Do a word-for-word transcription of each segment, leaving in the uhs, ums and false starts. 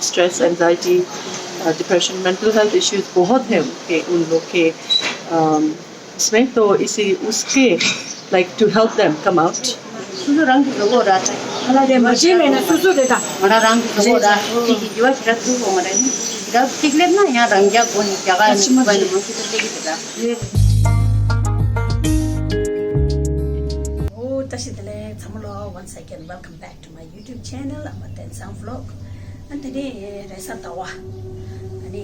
Stress, anxiety, depression, mental health issues बहुत हैं उनके, उन लोग के। इसमें तो इसी उसके, like, to help them come out. सुसु रंग तो वो रहा था। हमारा दे मजे में ना सुसु देता। हमारा रंग तो वो रहा। ठीक है, जो है, फिर तू वो मरे नहीं। जब टिकलेट ना यहाँ रंग जा कोनी जगह में बन। Oh, tashi dele, tsamalo, once again, welcome back to my YouTube channel, Ama Tensang Vlog. And today, Resa Tawa. And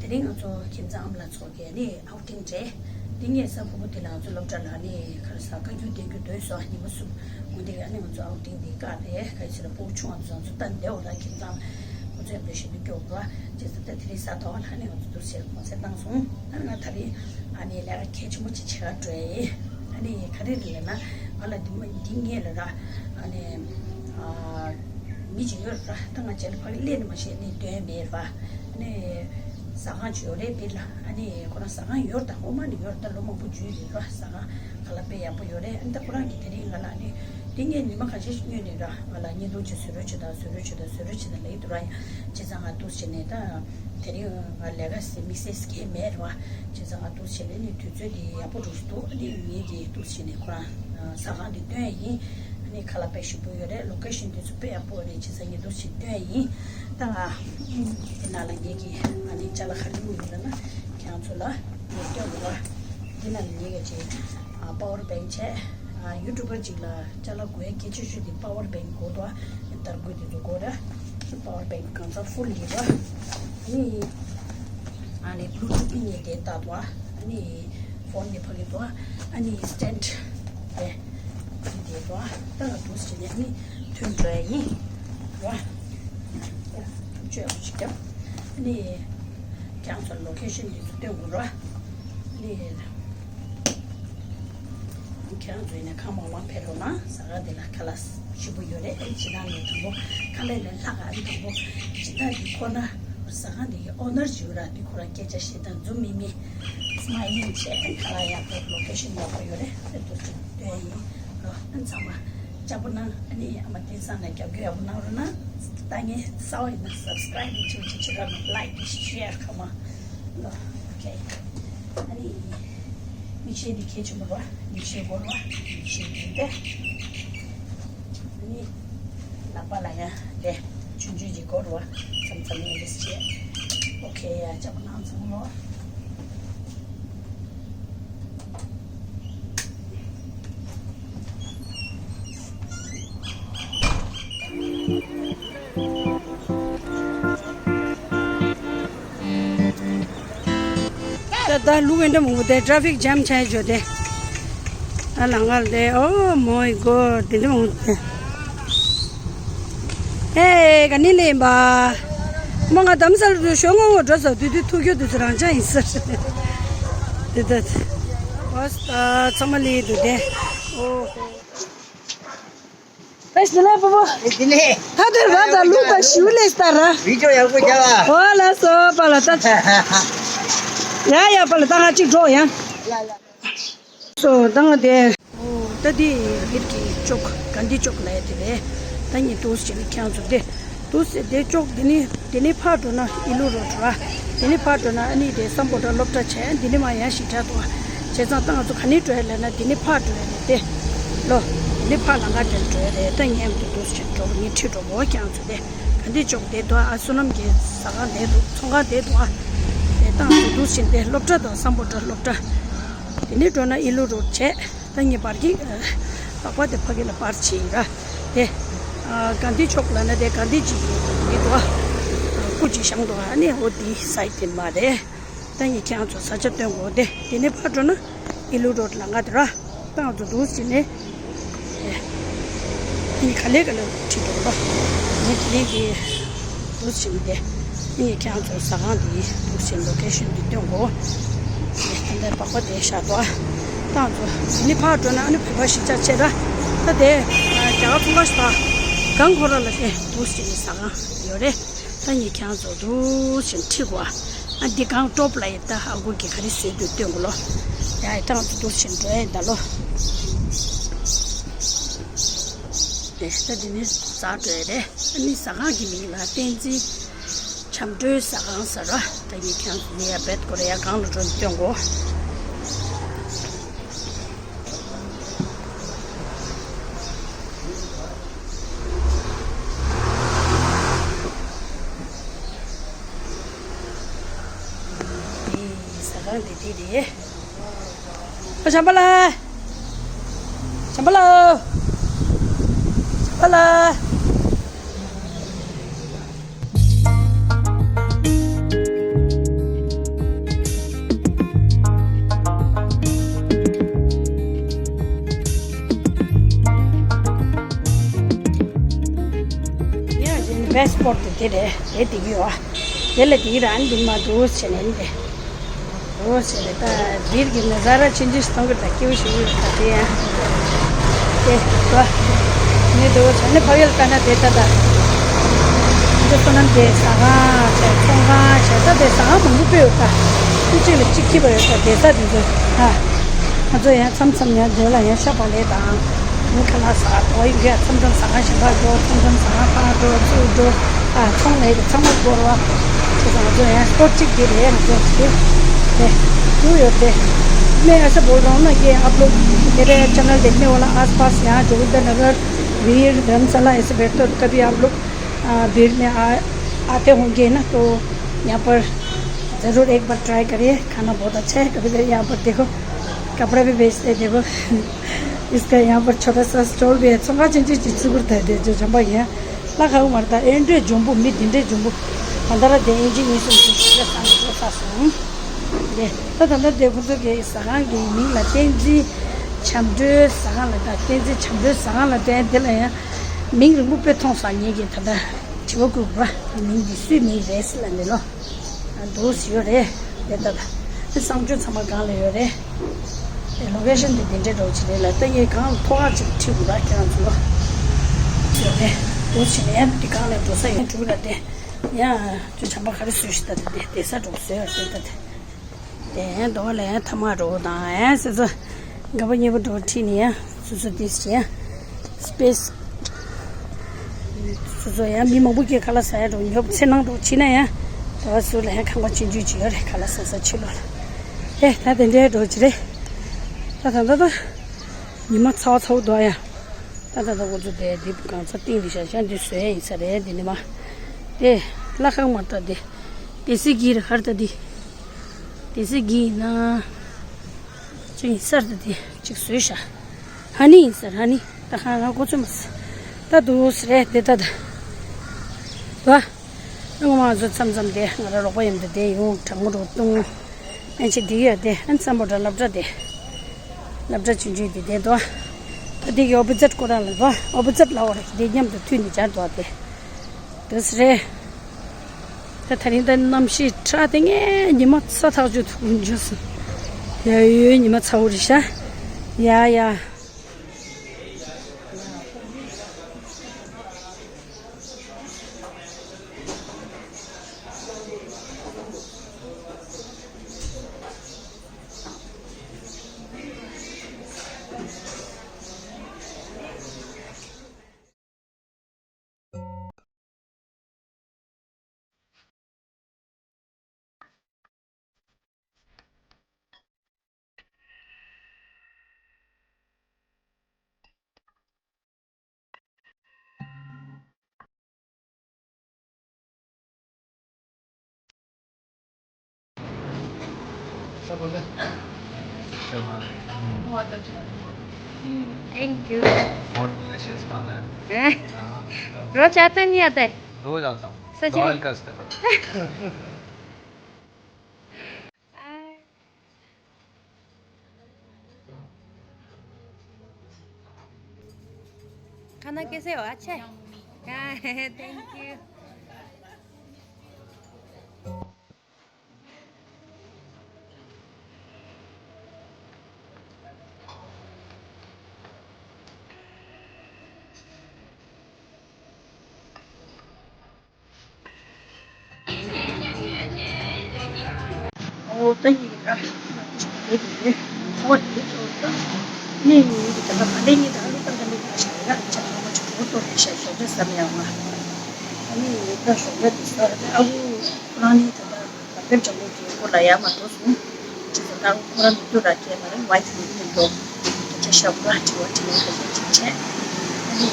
today, also, Kim Jam la so ke, and outing day. Today, sa ko de la, so lo la, ni, kar sa ka ju de ju de so, ni mo su. Mo de, and also outing de ka de, ka sira po chu, so, so tan de, ora Kim Jam. Ko se be shi de ko ba, je sa te Resa Tawa, and also to se, mo se tang so. And na tari, and la ke chu mo chi cha de. ཨ་ནི་ག་རེ་རེད་ལབ་ན། ང་ལ་འདི་མ་འདི་ངས་ལ་ར། ཨ་ནི་ཨ་མི་ཅིག་ཡོད་ར། ད་ང་རྗེས་ལ་ཕ་གི་སླེབས་ནས་མ་ཤེས་ནས་དོན་མེད་ར། ཨ་ནི་ཟ་ཁང་ཅིག་ཡོད་རེད་འདི་ལ། ཨ་ནི་ཁོ་རང་ཟ་ཁང་ཡོད་ར། ད་ཨོ་མ་ནས་ཡོད་ར། ད་ལོ་མང་པོ་འཇུས་རེད་ར། ཟ་ཁང་ག་ལ་དཔེ་ཡག་པོ་ཡོད་རེད། ཨ་ནི་ད་ཁོ་རང་གིས་དེ་རིང་ང་ལ་ཨ་ནི་འདི་ངས་ཉི་མ་ཁ་ཤས་ཤིག་སྔོན་ནས་ར། ང་ལ་བརྙན་ཐུང་ཅིག་བཟོ་རོགས་བྱེད་དང་། བཟོ་རོགས་བྱེད་དང་། བཟོ་རོགས་བྱེད་དང་ལབ་ཀྱི་འདུག་ར། ཡང་བྱས་ཙང་ང་འདུག་བྱས་ནས་ད། དེ་རིང་ང་ལས་ཀ་སེ་དམིགས་བསལ་གང་མེད་རེད་བ། བྱས་ཙང་ང་འདུག་བྱས་ནས་ནི་དུས་ཚོད་འདི་ཡག་པོ་འགྲོ་གི་འདུག་ཨ་ནི་ངས་འདི་འདུག་བྱས་ནས་ཁོ་རང་ཟ་ཁང་འདི་སྟོན་ཡ་ཡིན། ཨ་ནི་ཁ་ལག་དཔེ་ཞིམ་པོ་ཡོད་རེད། ལོ་ཀེ་ཤན་འདི་ཚོ་དཔེ་ཡག་པོ་རེད། བྱས་ཙང་ངས་འདུག་བྱས་སྟོན་ཡ་ཡིན། ད་ང་འདི་ནང་ལ་ངེད་ཀྱི་ཨ་ནི་ཅ་ལག་ག་རེ་བླུགས་ཡོད་ལབ་ན་ཁྱེད་རང་ཚོ་ལ་ངས་སྟོན་དགོས་ར། འདི་ནང་ལ་ངེད་ཀྱི་ཅིག་པ་ཝར་བེང་བྱས། ཡུ་ཊུབ་པར་ཅིག་ལ་ཅ་ལག་དགོས་ཡ་གལ་ཆེ་ཤོས་དེ་པ་ཝར་བེང་དགོས་འདུག་ཨ། དར་གོས་དེ་ཚོ་དགོས་ར། པ་ཝར་བེང་གང་ཚང་ཧྥུལ་ཡིན་ར། ཨ་ནི་ཨ་ནི་བླུ་ཊུཐ་ནི་ངས་དེ་བཏགས་འདུག་ཨ། ཨ་ནི་ཕོན་ནི་ཕ་གི་འདུག་ཨ། ཨ་ནི་སི་ཊེན་ཌི་དེ་དེ་འདུག་ཨ། ད་ང་འདུག་སེ་བྱས་ནས་ཨ་ནི་ཐོན་འགྲོ་ཡ་ཡིན་ར། ཐུབ་ཆོད་ཡག་པོ་ཞིག་བརྒྱབ། ཨ་ནི་ཁྱེད་རང་ཚོར་ལོ་ཀེ་ཤན་དེ་ཚོ་སྟོན་དགོས་ར། ཨ་ནི། ཁྱེད་རང་ཚོ་ཡིན་ན་གང་མང་མང་ཕེབས་རོགས་གནང་། ཟ་ཁང་འདི་ལ་ཁ་ལག་ཞིམ་པོ་ཡོད་རེད། ཨེ་སྤྱིར་བཏང་ནས་དང་པོ་ཁ་ལག་ལས་ལྷག་ག་རེ་དང་པོ་སྤྱིར་བཏང་འདི་ཁོ་ན་ཟ་ཁང་འདི་གི་ཨོ་ནར་ཅིག་ཡོད་ར། འདི་ཁོ་རང་སྐད་ཆ་བཤད་སྟངས་འཛུམ་མིག་མིག་སི་མའི་ལིང་བྱས། ཁ་ལག་ཡག་པོ་ལོ་ཀེ་ཤན་ཡག་པོ་ཡོད་རེད། དེ་ཚོ་ཅིག་སྟོན་ཡིན་རོ། ཨ་ཚང་མ་ལྕགས་པོ་གནང་། ཨ་ནི་ཨ་མ་བསྟན་བཟང་ལ་རྒྱབ་སྐྱོར་ཡག་པོ་གནང་རོགས་གནང་། ལྟ་ངན་གསར་པ་ཡིན་ན་སབ་སི་ཀ་རའིབ་བྱེད་བྱེད་བྱེད་རོགས་གནང་། ལའིཀ་ཤེར་ཁ་མ། ཨོ་ཁེ། ཨ་ནི་མིག་ཤེལ་འདི་གལ་ཆེན་པོ་རེད་བ། མིག་ཤེལ་དགོས་རེད་བ། མིག་ཤེལ་འདི་འདྲ། ཨ་ནི་ལག་པ་ལ་ཡང་འདི་ཆུང་ཆུང་ཅིག་དགོས་རེད་བ། མཚམས་མཚམས་ཡང་འདི་བྱེད། ཨོ་ཁེ། ཡ་ལྕགས་པོ་གནང་ཚང་མ། ད་ད་ལུག་འདྲ་མང་པོ་དེ་ཊ་ར་ཕིག་ཇམ་ཆགས་ཡོད་དེ། ཨ་ལང་ཀར་དེ། Oh my God། དེ་འདྲ་མང་པོ་དེ། ཨེ་ག་ནི་ལེན་པ། མོ་ང་དམ་སར་དུ་ཤོག་ངོ་ངོ་འགྲོ་ས་དུས་དུས་ཐུག་རྒྱུ་དུས་ཚོད་རང་ཅག་ཡིན་ཟེར། དེ་ད། ཨོ་ས་ཚང་མ་ལི་དུ་དེ། ཨོ། ད་ཤི་ལ་པོ་པོ། དེ་ལས། ད་དེར་ར་ད་ལུག་ད་ཞིའུ་ལས་སྟ་ར། བི་ཌིའོ་ཡག་པོ་རྒྱབ་ཨ། ཨོ་ལ་སོ་པ་ལ་ད། ཡ་ཡ་པ་ལ་ད་ང་གཅིག་འགྲོ་ཡ། སོ་ད་ང་དེ། ཨོ་ད་དེ་འདིར་གི་ཅོག་གན་དྷི་ཅོག་ལ་ཡ་དེ་རེད། ད་ངས་འདུག་སེ་བྱས་ནས་ཁྱེད་རང་ཚོ་དེ། འདུག་སེ་དེ་ཅོག་དེ་ནི་དེ་ནི་ཕར་འགྲོ་ན་ཨི་ལུ་རོ་ཌི་ར། དེ་ནི་ཕར་འགྲོ་ན་ཨ་ནི་དེ་སམ་བྷོ་ཊ་སློབ་གྲྭ་བྱས། དེ་ནི་མར་ཡར་ཞིག་དྲག་འདུག་ཨ། བྱས་ཙང་ད་ང་ཚོ་ག་ནས་འགྲོ་ཡ་ལབ་ན་དེ་ནི་ཕར་འགྲོ་ཡ་རེད་དེ། ལོ། དེ་ནི་ཕར་ལམ་ཁ་དེར་འགྲོ་ཡ་རེད། ད་ངས་འདུག་འདུག་སེ་བྱས་འགྲོ་བ་ངས་ཁྲིད་འགྲོ་བོ་ཁྱེད་རང་ཚོ་དེ། གན་དྷི་ཅོག་དེ་འདུག་ཨ། བསོད་ནམས་ཀྱི་ཟ་ཁང་དེ་འདུག་ཚོང་ཁང་དེ་འདུག་ཨ། དེ་ད་ང་ཚོ་འདུག་སེ་བྱས་དེ་སློབ་གྲྭ་དང་སམ་བྷོ་ཊ་སློབ་གྲྭ། དེ་ནི་འགྲོ་ན་ཨི་ལུ་རོ་ཌི་བྱས། ད་ངས་པར་ཀིང་ལག་པ་དེ་ཕ་གི་ལ་པར་བྱས་ཡིན་ར། དེ་གན་དྷི་ཅོག་ལབ་ན་དེ་གན་དྷི་ཅི་ཡི་འདུག་ཨ། སྐུ་ཅིག་བཞེངས་འདུག་ཨ། ནི་འོ་དེའི་སའིཌ་དེ་མ་རེད། ད་ངས་ཁྱེད་རང་ཚོ་ས་ཆ་སྟོན་དགོས་དེ། དེ་ནས་ཕར་འགྲོ་ན་ཨི་ལུ་རོ་ཌི་ལམ་ཁ་དེ་ར། ད་ང་ཚོ་འདུག་སེ་བྱས་ནས། ངས་ག་ལེ་ག་ལེ་ཁྲིད་འགྲོ་ར། ངས་དེ་ནས་དེ། འདུག་སེ་བྱས་ནས་དེ། ངས་ཁྱེད་རང་ཚོ་ཟ་ཁང་འདི་འདུག་སེ་ལོ་ཀེ་ཤན་འདི་སྟོན་དགོས། ངས་ད་ལྟ་པགས་པ་དེ་བཞག་འདུག་ཨ། ད་ང་ཚོ་འདི་ནས་ཕར་འགྲོ་ན་ཨ་ནི་བོད་པ་གཞིས་ཆགས་བྱས་ར། ད་དེ་རྒྱ་གར་ཚོང་ཁང་ཞིག་དང་། གང་ཁོ་ར་ལ་དེ་འདུག་སེ་བྱས་ནས་ཟ་ཁང་ཡོད་རེད། ད་ངས་ཁྱེད་རང་ཚོ་འདུག་སེ་བྱས་ནས་ཁྲིད་དགོས་ཨ། ཨ་འདི་གང་ཊོབ་ལ་ཡིན། ད་ཨ་ཁུ་གིས་ག་རེ་བཟོས་འདུག་སྟོན་དགོས་ལོ། ཡ་ད་ང་ཚོ་འདུག་སེ་བྱས་ནས་འགྲོ་ཡ་ཡིན་ད་ལོ། ད་འདི་ནས་ཟ་འགྲོ་ཡ་རེད། ཨ་ནི་ཟ་ཁང་གི་མིང་ལ་བསྟན་འཛིན་བྱམས་སྒྲོལ་ཟ་ཁང་ཟེར་བ། ད་ངས་ཁྱེད་རང་ཚོ་ནི་ཡ་བེད་སྐོར་ཡ་གང་ལ་འགྲོ་སྟོན་གོ། ཟ་ཁང་འདི་འདི་རེད། ཨ། བྱམས་པ་ལགས། བྱམས་པ་ལགས། བྱམས་པ་ལགས། ཡ་ཇིན་བེ་སི་པོ་ཊི་དེ་དེ་རེད། དེ་དེ་གི་ཡོད། དེ་ལ་དེ་རང་འདི་མ་འདུག་ཟེར་ནས་འདི། འོ་ཟེར་རེད། ད་བིར་གྱི་ནི་ཟ་ར་ཆེན་ཆུ་སྟོང་གི་ད་སྐྱེ་བོ་ཞིག་ཡོད་ད་དེ་ཡང་། དེ་བ། ནི་འདུག་ཟེར་ནི་ཕ་གི་ལ་ལྟ་ན་དེ་ལྟ་ད། འདི་སོ་ནམ་དེ་ཟ་ཁང་བྱས་ཚོང་ཁང་བྱས་ད་དེ་ཟ་ཁང་མང་པོ་སྤེལ་ཡོད་ད། ཁུལ་གཅིག་ལ་གཅིག་ཁྱི་པ་ཡོད་ད་དེ་ས་དེ་ཚོ་ད། ང་ཚོ་ཡང་མཚམས་མཚམས་ཡང་དེ་ལ་ཡང་ཤ་བག་ལེབ་དང་། ཁ་ལག་ཟ་དོ་ཡིན་གྱི་མཚམས་མཚམས་ཟ་ཁང་གཞན་པར་འགྲོ། མཚམས་མཚམས་ཟ་ཁང་ཕར་འགྲོ་ཚུར་འགྲོ། ཨ་ཚོང་ལས་ཀྱི་ཚང་མ་སྐོར་བ། དེ་ཚོ་ང་ཚོ་ཡང་སྐོར་གཅིག་དེ་རེད། ང་ཚོ་དེ་དེ་དུ་ཡོད་དེ། मैं ऐसा बोल रहा हूँ ना कि आप लोग मेरे चैनल देखने वाला आसपास यहाँ जोगिंदर नगर बीर धर्मशाला ऐसे बैठते हो तो कभी आप लोग आ, बीर में आ, आते होंगे ना तो यहाँ पर ज़रूर एक बार ट्राई करिए। खाना बहुत अच्छा है। कभी कभी यहाँ पर देखो कपड़ा भी बेचते हैं। देखो इसका यहाँ पर छोटा सा स्टॉल भी है। ཚོང་ཁང་ཆུང་ཆུང་ཅིག་བཙུགས་པར་ད་དེ་ཇོ་ཇམ་པ་ཡིན། ལ་ཁག་མར་ད་ཨེ་འདྲའི་འཇོན་པོ་མི་དེ་འདྲའི་འཇོན་པོ། ད་ད་ར་དེ་ཨིན་ཇི་ཨིན་སུམ་ཅུ་ཞིག་ལ་བསམ་བློ་ས་སོང་། དེ་ད་ད་ད་དེ་ཁོ་ཚོ་གི་ཟ་ཁང་གི་མིང་ལ་བསྟན་འཛིན་བྱམས་སྒྲོལ་ཟ་ཁང་ལ་ད་བསྟན་འཛིན་བྱམས་སྒྲོལ་ཟ་ཁང་ལ་བསྟན་དེ་ལ་ཡང་མིང་རིང་པོ་དཔེ་མཐོང་སོང་། ངེད་ཀྱིས་ད་ལྟ་དྲི་བ་བཀོད་དགོས་པ་མིང་འདི་སུའི་མིང་རེད་ཟེར་ལ་འདི་ལོ། འདུག་སེ་ཡོད་རེད། དེ་ལྟ་ད། དེ་གསང་སྤྱོད་ཚང་མ་སྒང་ལ་ཡོད་རེད། དེ་ལོ་ཀེ་ཤན་དེ་དེ་འདྲའི་འགྲོ་ཅི་རེད་ལ། ད་ངས་གང་ལ་ཐོ་ག་ཅིག་ཁྲིད་དགོས་ར་ཁྱེད་རང་ཚོ་ལ། ཡོད་རེད། འདུག་སེ་ནས་ཡང་དེ་གང་ལ་འགྲོ་ས་ཡོད་འགྲོ་གི་ར་དེ། ཡང་ཁྱོད་བྱམས་པ་ག་རེ་བཟོས་ཤི་ད་དེ་དེ་ས་འགྲོ་བཟོས་ཡོད་རེད་ད་དེ། དེ་ཡང་འདུག་ལ་ཡང་ཐ་མག་འགྲོ་དང་ཡང་སོ་སོ་དགའ་པོ་ཉེ་པོ་འགྲོ་ཁྲིད་ནས་ཡང་སོ་སོ་དེ་ཡང་སྤེས། སོ་སོ་ཡང་མི་མང་པོ་གིས་ཁ་ལག་ཟ་ཡ་འགྲོ་ཉོབ་ཚེ་ནང་འགྲོ་ཕྱིན་ན་ཡང་། དེ་བ་སུ་ལ་ཡང་ཁང་པ་ཆུང་ཆུང་ཅིག་ཡོད་རེད། ཁ་ལག་ཟ་ས་ཕྱི་ལོགས་ལ། ཨེ་ད་དེ་འདྲའི་འགྲོ་ཅི་རེད། ད་ད་ད་ད། ཉི་མ་ཚ་བ་ཚ་བོ་འདུག་ཡ། ད་ད་ད་འུ་ཚོ་དེ་འདི་གང་ཚ་གཏིང་རི་ཤ་ཤ་འདི་བཟོས་ཡིན་ས་རེད། འདི་ནི་མ། དེ་ལ་ཁང་མ་ད་དེ། དེ་སི་གི་ར་ཁར་ད་དེ། དེ་སི་གི་ཡིན་ན། ཅི་ཡིན་སར་ད་དེ་ཅིག་བཟོས་ཤ། ཧ་ནི་ཡིན་སར་ཧ་ནི། ད་ཁང་ང་གོ་ཚོད་མ་ས། ད་དུ་སི་རེད་དེ་ད་ད། ད། ངོ་མ་ཚོ་མཚམས་མཚམས་དེ་ང་ར་རོགས་པ་ཡིན་དུ་དེ་ཡོང་གྲང་མོ་རོ་བཏུང་། ཨན་ཆེ་དེ་ཡོད་དེ་ཨན་འཚམ་པོ་འདྲ་སློབ་གྲྭ་དེ། སློབ་གྲྭ་ཆུང་ཆུང་དེ་དེ་དོ། ད་དེ་གི་ཨོ་པོ་ཛེད་ཀོ་ར་ལ་བ་ཨོ་པོ་ཛེད་ལ་བ་རེད་དེ་མཉམ་དུ་མཐུད་ནས་སྦྱར་དོ་དེ། དུ་སི་རེད། ད་ད་རིང་ད་གནམ་གཤིས་ཁྲ་དེ་ངའི་ཉི་མ་ཚ་ཐག་ཆོད་ཐུག་འཇོག་སོང་། ཡ་ཡོད་ཉི་མ་ཚ་བོ་རེད་ཤག་ཡ་ཡ། Thank you. रोज आता नहीं आता है? रोज आता हूँ। सच में? दो हल्का सा। खाना कैसे हो? अच्छा है? हाँ, thank you. ཏོག་ཏོག་ཤ་ཞོགས་ཇ་ཟ་མི་ཡོང་ང་། ཨ་ནི་ད་ཞོགས་ཇ་དེ་ཟ་ཨ་ཁུ་ཁོ་རང་ནི་ད་ལྟ་བར་སྐབས་ལྗང་ཁུ་གི་སྐོར་ལ་ཡར་མ་འགྲོ་སོང་། ཅི་ཟེར་ད་ཁོ་རང་མི་འདུག་ར་སྐྱེས་མ་རེད། ཝའི་ཕི་མི་འདུག་སྐད་ཆ་བཤད་དགོས་ར་དྲི་བ་དྲི་ཡ་ག་ཚོད་ཅིག་བྱས། ཨ་ནི་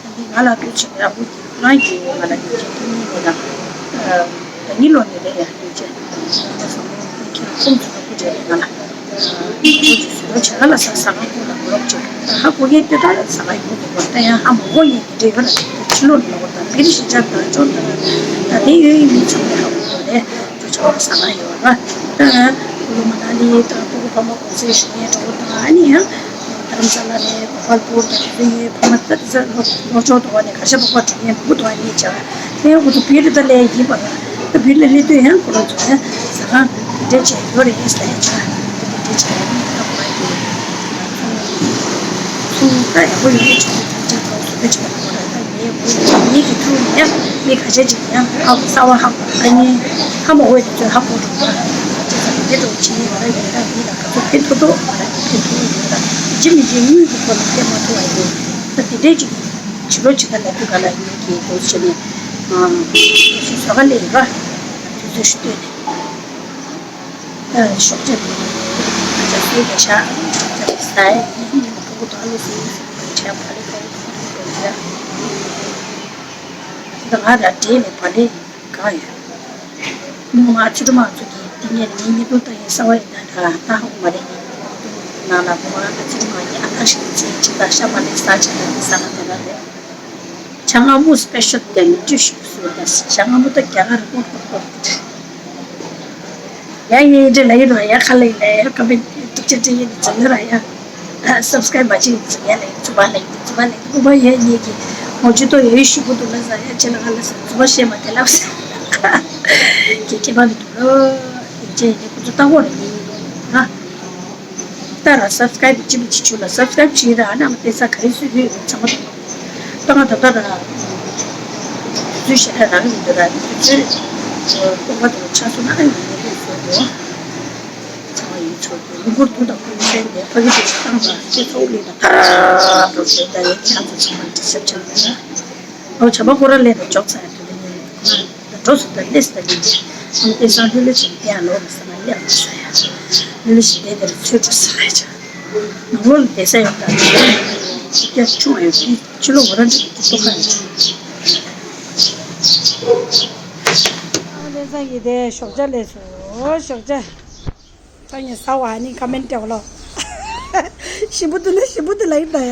ཨ་ནི་ང་ལ་ཐུག་ཕྱིན་ཨ་ཁུ་གི་ཁོ་རང་གིས་ང་ལ་ཉིན་རྒྱུན་ཐུག་ཉིན་ནས་ན་ད་ཉིན་ལོ་ནས་རེད་ཡ་ཐུག་རྗེས་ང་ལ་བསམ་བློ་ཁྱེད་ཁོང་ཚོ་ལ་སྐུ་མཁྱེན་ང་ལ་ཁོང་ཚོ་ཟུར་ལོ་བྱེད་ག་ལ་ས་ས་ག་ཁོང་ལ་གོ་རོགས་བྱེད་ད་ཧ་གོ་མཁན་དེ་ད་ས་ག་ཡོང་དགོས་པ་ད་ཡང་ཧ་མ་གོ་མཁན་དེ་འདྲ་ཡོད་ལ་དེ་ཕྱི་ལོགས་ནས་ལོག་ད་བི་རི་ཤི་ཅག་ད་ཅོ་ད་ད་དེ་ཡོད་ཡིན་མིན་ཚང་མས་ཧ་གོ་གོ་རེད། ཅོ་ཅོ་ས་ག་ཡོད་ར་ད་ཀུ་ལུ་མ་ན་ལི་ད་ཕྲུ་གུ་ཕ་མ་གོང་ཚད་ཞུ་མཁན་འགྲོ་གོ་ད་ཨ་ནི་ཡང་། རྡ་རམ་ས་ལ་ནས་གོ་པལ་པུར་དང་དེ་ཚོའི་ཕ་མ་ཏི་ཟ་ལོ་ལོ་ཅོག་དོ་བ་ནས་ག་ཤ་པག་པ་འགྲོ་མཁན་ཕྲུ་གུ་དོ་བ་གཉིས་བྱ་བ་ལས་འུ་ཚོ་བིར་ད་ལས་ཡིན་པ་ལ་ད་བིར་ལ་སླེབས་དུས་ཡང་ཁོ་རང་ཚོ་ཡང་ཟ་ཁང་འདྲ་བྱས་ཡོད་རེད་ཟེར་ཡ་ཆ་འདྲ་བྱས་ཡོད་རེད། ད་ཁོ་རང་གི་ཚོང་ད་ཡག་པོ་ཡོད་རེད་ཆ་ད་ཆ་ད་སུ་ད་ཆ་ད་ཁོ་རང་ད་ངའི་བུ་ངའི་གི་ཐུག་ནས་ཡང་མི་ཁ་ཤས་ཅིག་ཡང་ཧ་གོ་ས་བ་ཧ་གོ་ད་ངའི་ཧ་མ་གོ་བའི་དུས་ཚོད་ཧ་གོ་འགྲོ་བ་ཅི་ཙམ་དེ་འདྲ་བྱེད་ཡོད་རེད། ཡིན་ད་མི་ལ་ག་ཚོད་ཕན་ཐོགས་ཐོགས་ང་རང་གི་ཕན་ཐོགས་ཡོད་རེད། ད་ཇི་མི་ཇི་དངུལ་གྱི་ཐོག་ནས་ཕན་མ་ཐོགས་པ་ཡིན། ད་དེ་འདྲས་ཅིག་ཕྱི་ལོ་ཕྱི་ཟླ་ལ་དུས་ག་ལ་ཡིན་གྱི་འདུག་བྱས་ནས་ཨ་ཞིག་བཟོ་ག་ལས་ར་དུས་ཚོད་ཞིག་བཏོན་ནས་ཨ་ཞོགས་ཇ་དེ་ང་ཚོ་སུས་ཀྱང་ཤ་ཞོགས་ཇ་དེ་ཟ་ཡ་ཡིན། ཕྲུ་གུ་དང་ལོ་སི་ཡིན་སུ་བྱས་བ་ལས་ཀ་བོ་དང་ལོ་སི་ཡ་ད་ང་ར་འདྲེས་ནས་བ་ལས། གང་ཡོད། མི་མང་ཆུ་དྲི་མང་ཚོ་གིས་འདི་ངས་ངའི་མི་ཐུག་ད་ཡིན་གསང་བ་ཡིན་ན་ད་ད་ཧ་གོ་མ་རེད། ངས་ནང་ལ་མི་མང་ཨ་ཆུ་དྲི་མང་གིས་ཨ་ཐང་ཞིག་ཚེ་ཅི་ད་ཤ་མ་ལས་ས་ཆ་ད་ནི་ས་ལ་དེ་ལ་རེད། ཆང་ཨ་མོ་སི་པེ་ཤལ་དེ་ནི་ཅི་ཞིག་སུ་ད་ཆང་ཨ་མོ་ད་རྒྱ་གར་ཀོར་ཀོར་ཀོར། ཡ་ཡི་འདྲི་ལ་ཡི་ར་ཡ་ཁ་ལེ་ལེ་ཡ་ཀ་མེན་ཏུག་ཅེ་ཏྲི་ཡི་ཙི་ལ་ར་ཡ་སབ་སི་ཀ་རེབ་མ་བྱེད་ཡི་ཙི་ཡ་ལེ་ཙི་བ་ལེ་ཙི་བ་ལེ་ཨུ་བ་ཡ་ཡི་གི་མོ་ཅི་ཏོ་ཡོད་ཤི་བུ་དུ་ལ་ཟ་ཡ་ཅེ་ལ་ང་ལ་ཟ་ཙི་བ་ཤེ་མ་དེ་ལ་ཟ་གི་ཀེ་མ་ནི་དུ་ལོ་ཡི་ཅེ་ཡི་ཀུ་ཙི་ཏ་བོ་རེ་ཡི་ང་ཏ་ར་སབ་སི་ཀ་རེབ་ཅི་མི་ཅི་ཆུ་ལ་སབ་སི་ཀ་རེབ་བྱེད་ར་ཨ་ན་མ་དེ་ས་ག་རེ་སུ་ཡོད་ཚང་མ་དུ། ད་ང་ད་ལྟ་ར་དུས་ཚོད་ཞེ་དྲག་རག་གི་མི་འདུག་ར། དུས་ཚོད་སྟོང་པ་དང་ཆ་སོང་ན་ཨ་ཡིན་ངེས་ལེགས་སོ་འདུག་ཚང་མ་ཡིན་ཆོག་གི་ལུང་པོར་དུ་དང་ཀུན་གསལ་ནས་ཕ་གི་དུས་ཚོད་བཏང་བ་སྤྱི་ཚོགས་ལས་ན་ད་ར་འགྲོ་བྱེད་ད་ཡོད་ཀྱང་ཚོ་ཚང་མ་འདྲི་ཞབས་ཆགས་ན་ད་ཨོ་བྱ་བ་ཁོ་ར་ལས་ན་འཇོག་ཚར་དུས་ལ་ཉིན་ད་འགྲོ་སུ་ད་ལེས་ད་ཉིན་ཨམ་དེ་སང་ལྷོད་ལྷོད་བྱེད་ཀྱང་ལོ་མི་ས་ན་ཡག་མི་ས་ཡ་ལྷོད་ལྷོད་བྱེད་དེ་དེར་ཚོད་འགྲོ་ས་ཡ་ཆ། ནང་ལོགས་ལ་བསྡད་ས་ཡོད་པ་དང་། ཅིག་ཀྱང་ཆུང་བ་ཡོད་དུས་ཕྱི་ལོགས་ང་རང་འགྲིག་གི་ཏོག་ཁ་ཡོད། ཨ་ལེ་སང་གི་དེ་ཞོགས་ཇ་ལས་སོ་ཞོགས་ཇ། ད་ངས་ཟ་བ་ནི་ཁ་མེན་ཏེ་བ་ལོ། ཞིམ་པོ་འདུག་ན་ཞིམ་པོ་འདུག་ལ་ཡིན་ད་ཡ།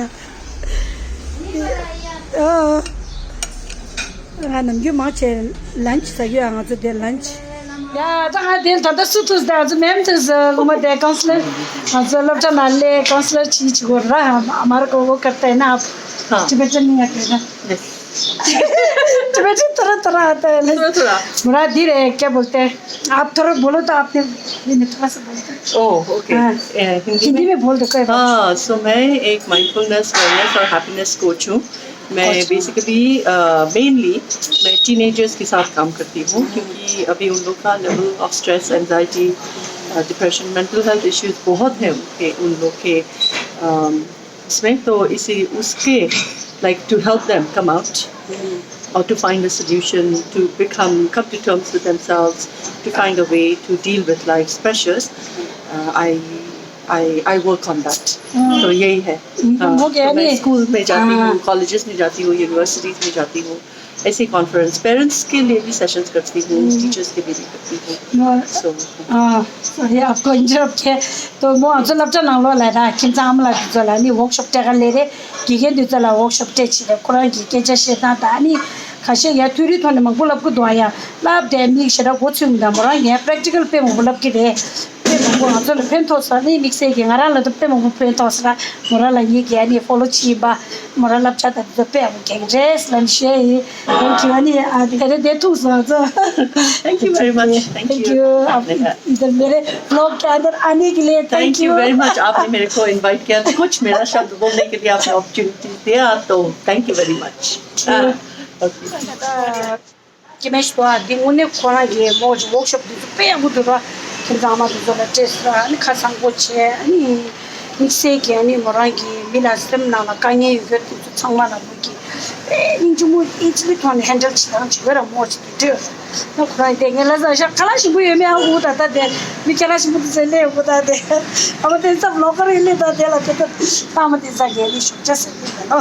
ཨ། ང་ནམ་རྒྱུན་མང་ཆེ་ལན་ཆི་ཟ་རྒྱུ་ཡ་ང་ཚོ་དེ་ལན་ཆི། ཡ་ད་ང་དེ་ད་ལྟ་སུ་ཐུག་ཟེར་ང་ཚོ་མེམ་ཐུག་ཟེར་ལོ་མ་དེ་ཀའུན་སི་ལར་ང་ཚོ་སློབ་གྲྭ་ནང་ལས་ཀའུན་སི་ལར་ཆི་ཆི་གོ་ར་མ་ར་གོ་བོ་ཀར་ཏེ་ན་ཨབ་ཊི་བེ་ཊན་ནི་ང་དེ་ན་ཊི་བེ་ཊན་ཏ་ར་ཏ་ར་ཏ་ལ་མ་ར་དི་རེ་ཀེ་བོལ་ཏེ། आप थोड़ा बोलो तो आपने मैंने थोड़ा सा बोल दो। Oh okay. हिंदी में बोल दो। कोई बात। हाँ, सो मैं एक माइंडफुलनेस, वेलनेस और हैप्पीनेस कोच हूँ। मैं बेसिकली मेनली मैं टीनेजर्स के साथ काम करती हूँ क्योंकि अभी उन लोग का level of stress, anxiety, depression, mental health issues बहुत हैं उनके उन लोग के अम, इसमें तो इसी उसके like to help them come out or to find a solution, to become, come to terms with themselves, to find a way to deal with life's pressures. Uh, I I I work on that. तो यही है। हाँ, तो मैं स्कूल में जाती हूँ, कॉलेजेस में जाती हूँ, यूनिवर्सिटीज में जाती हूँ, ऐसे कॉन्फ्रेंस, पेरेंट्स के लिए भी सेशंस करती हूँ, टीचर्स के लिए भी करती हूँ। सो सॉरी आपको इंटरप्ट किया। तो वो ང་ཚོ་སློབ་གྲྭ་ནང་ལོགས་ལ་ད་ཁྱིམ་ཚང་ཨ་མ་ལགས་དེ་ཚོ་ལ་ནི་ཝོག་ཤོབ་སྤྲད་ག་ལས་རེད། དགེ་རྒན་དེ་ཚོ་ལ་ཝོག་ཤོབ་སྤྲད་བྱས་རེད། ཁོ་རང་གི་སྐད་ཆ་བཤད་སྟངས་དང་ནི་ཁ་ཤས་ཡ་ཐུའི་རིའི་ཐོག་ནས་མང་པོ་ལབ་གི་འདུག་ཨ། ཡ་ལབ་དེ་མིག་ཞེ་དྲག་མགོ་ཚོས་མི་འདུག་མོ་རང་ངས་པྲེག་ཊི་ཀལ་དཔེ་མང་པོ་ལབ་ཀྱི་རེད། དཔེ་མང་པོ་ང་ཚོ་ལ་ཕན་ཐོགས་ས་ནི་དམིགས་བསལ་གྱི་ང་རང་ལ་ད་དཔེ་མང་པོ་ཕན་ཐོགས་ས་ར་མོ་རང་ལ་ངེད་ཀྱིས་ཨ་ནི་ཕོ་ལོ་བྱས་པ་མོ་རང་བསླབ་བྱ་དང་དེ་ཚོ་དཔེ་ཡག་པོ་རྒྱག་གི་རེད་ལབ་ནས་བཤད་ཡིན། Thank you ཨ་ནི་ཨ་དེ་རེད་དེ་ཐུག་སོང་ཚོ། Thank you very much. Thank you. आप इधर मेरे व्लॉग के अंदर आने के लिए thank you very much. आपने मेरे को इनवाइट किया, कुछ मेरा शब्द बोलने के लिए आपने अपॉर्चुनिटी दिया, तो thank you very much. སྐྱེ་དམན་ཞིག་འདུག་ཨ། འདི་དངོས་གནས་ཁོ་རང་གི་མོ་ཅིག་ཝོག་ཤོབ་འདི་ཚོ་དཔེ་ཡག་པོ་འདུག་ར། ཁྱིམ་ཚང་མ་འདི་ཚོ་ལ་སྤྲད་སོང་ར། ཨ་ནི་ཁ་སང་པོ་བྱས་ཨ་ནི་དམིགས་བསལ་གྱི་ཨ་ནི་མོ་རང་གི་ མི་ལ་སེམས་ནང་ལ་དཀའ་ངལ་ཡོད་མཁན་དེ་ཚོ་ཚང་མ་ལ་མོ་གིས་དཔེ་སྙིང་རྗེ་མོ་ཨི་ཛི་ལི་ཐོག་ནས་ཧེན་ཌལ་བྱེད་སྟངས་བྱེད་པ་ར་མོ་ཅིག་དེ་འདྲ་ཡོད་རེད། ཁོ་རང་དེ་ངས་ལ་ཟ་ཤ་ཁ་ལག་ཞིམ་པོ་ཡོད་མེད་ཨ་འུ་ད་ལྟ་དེ་མི་ཁ་ལག་ཞིམ་པོ་དེ་ཚོ་ལས་འུ་ད་དེ་ཨ་མ་དེ་ཚབ་ལོ་ཀ་རེ་ལས་ད་དེ་ལ་དེ་ད་ཨ་མ་དེ་ཟ་གལ་ལི་ཤུགས་ཅག་ཟེར་གི་ཡོད་ནོ།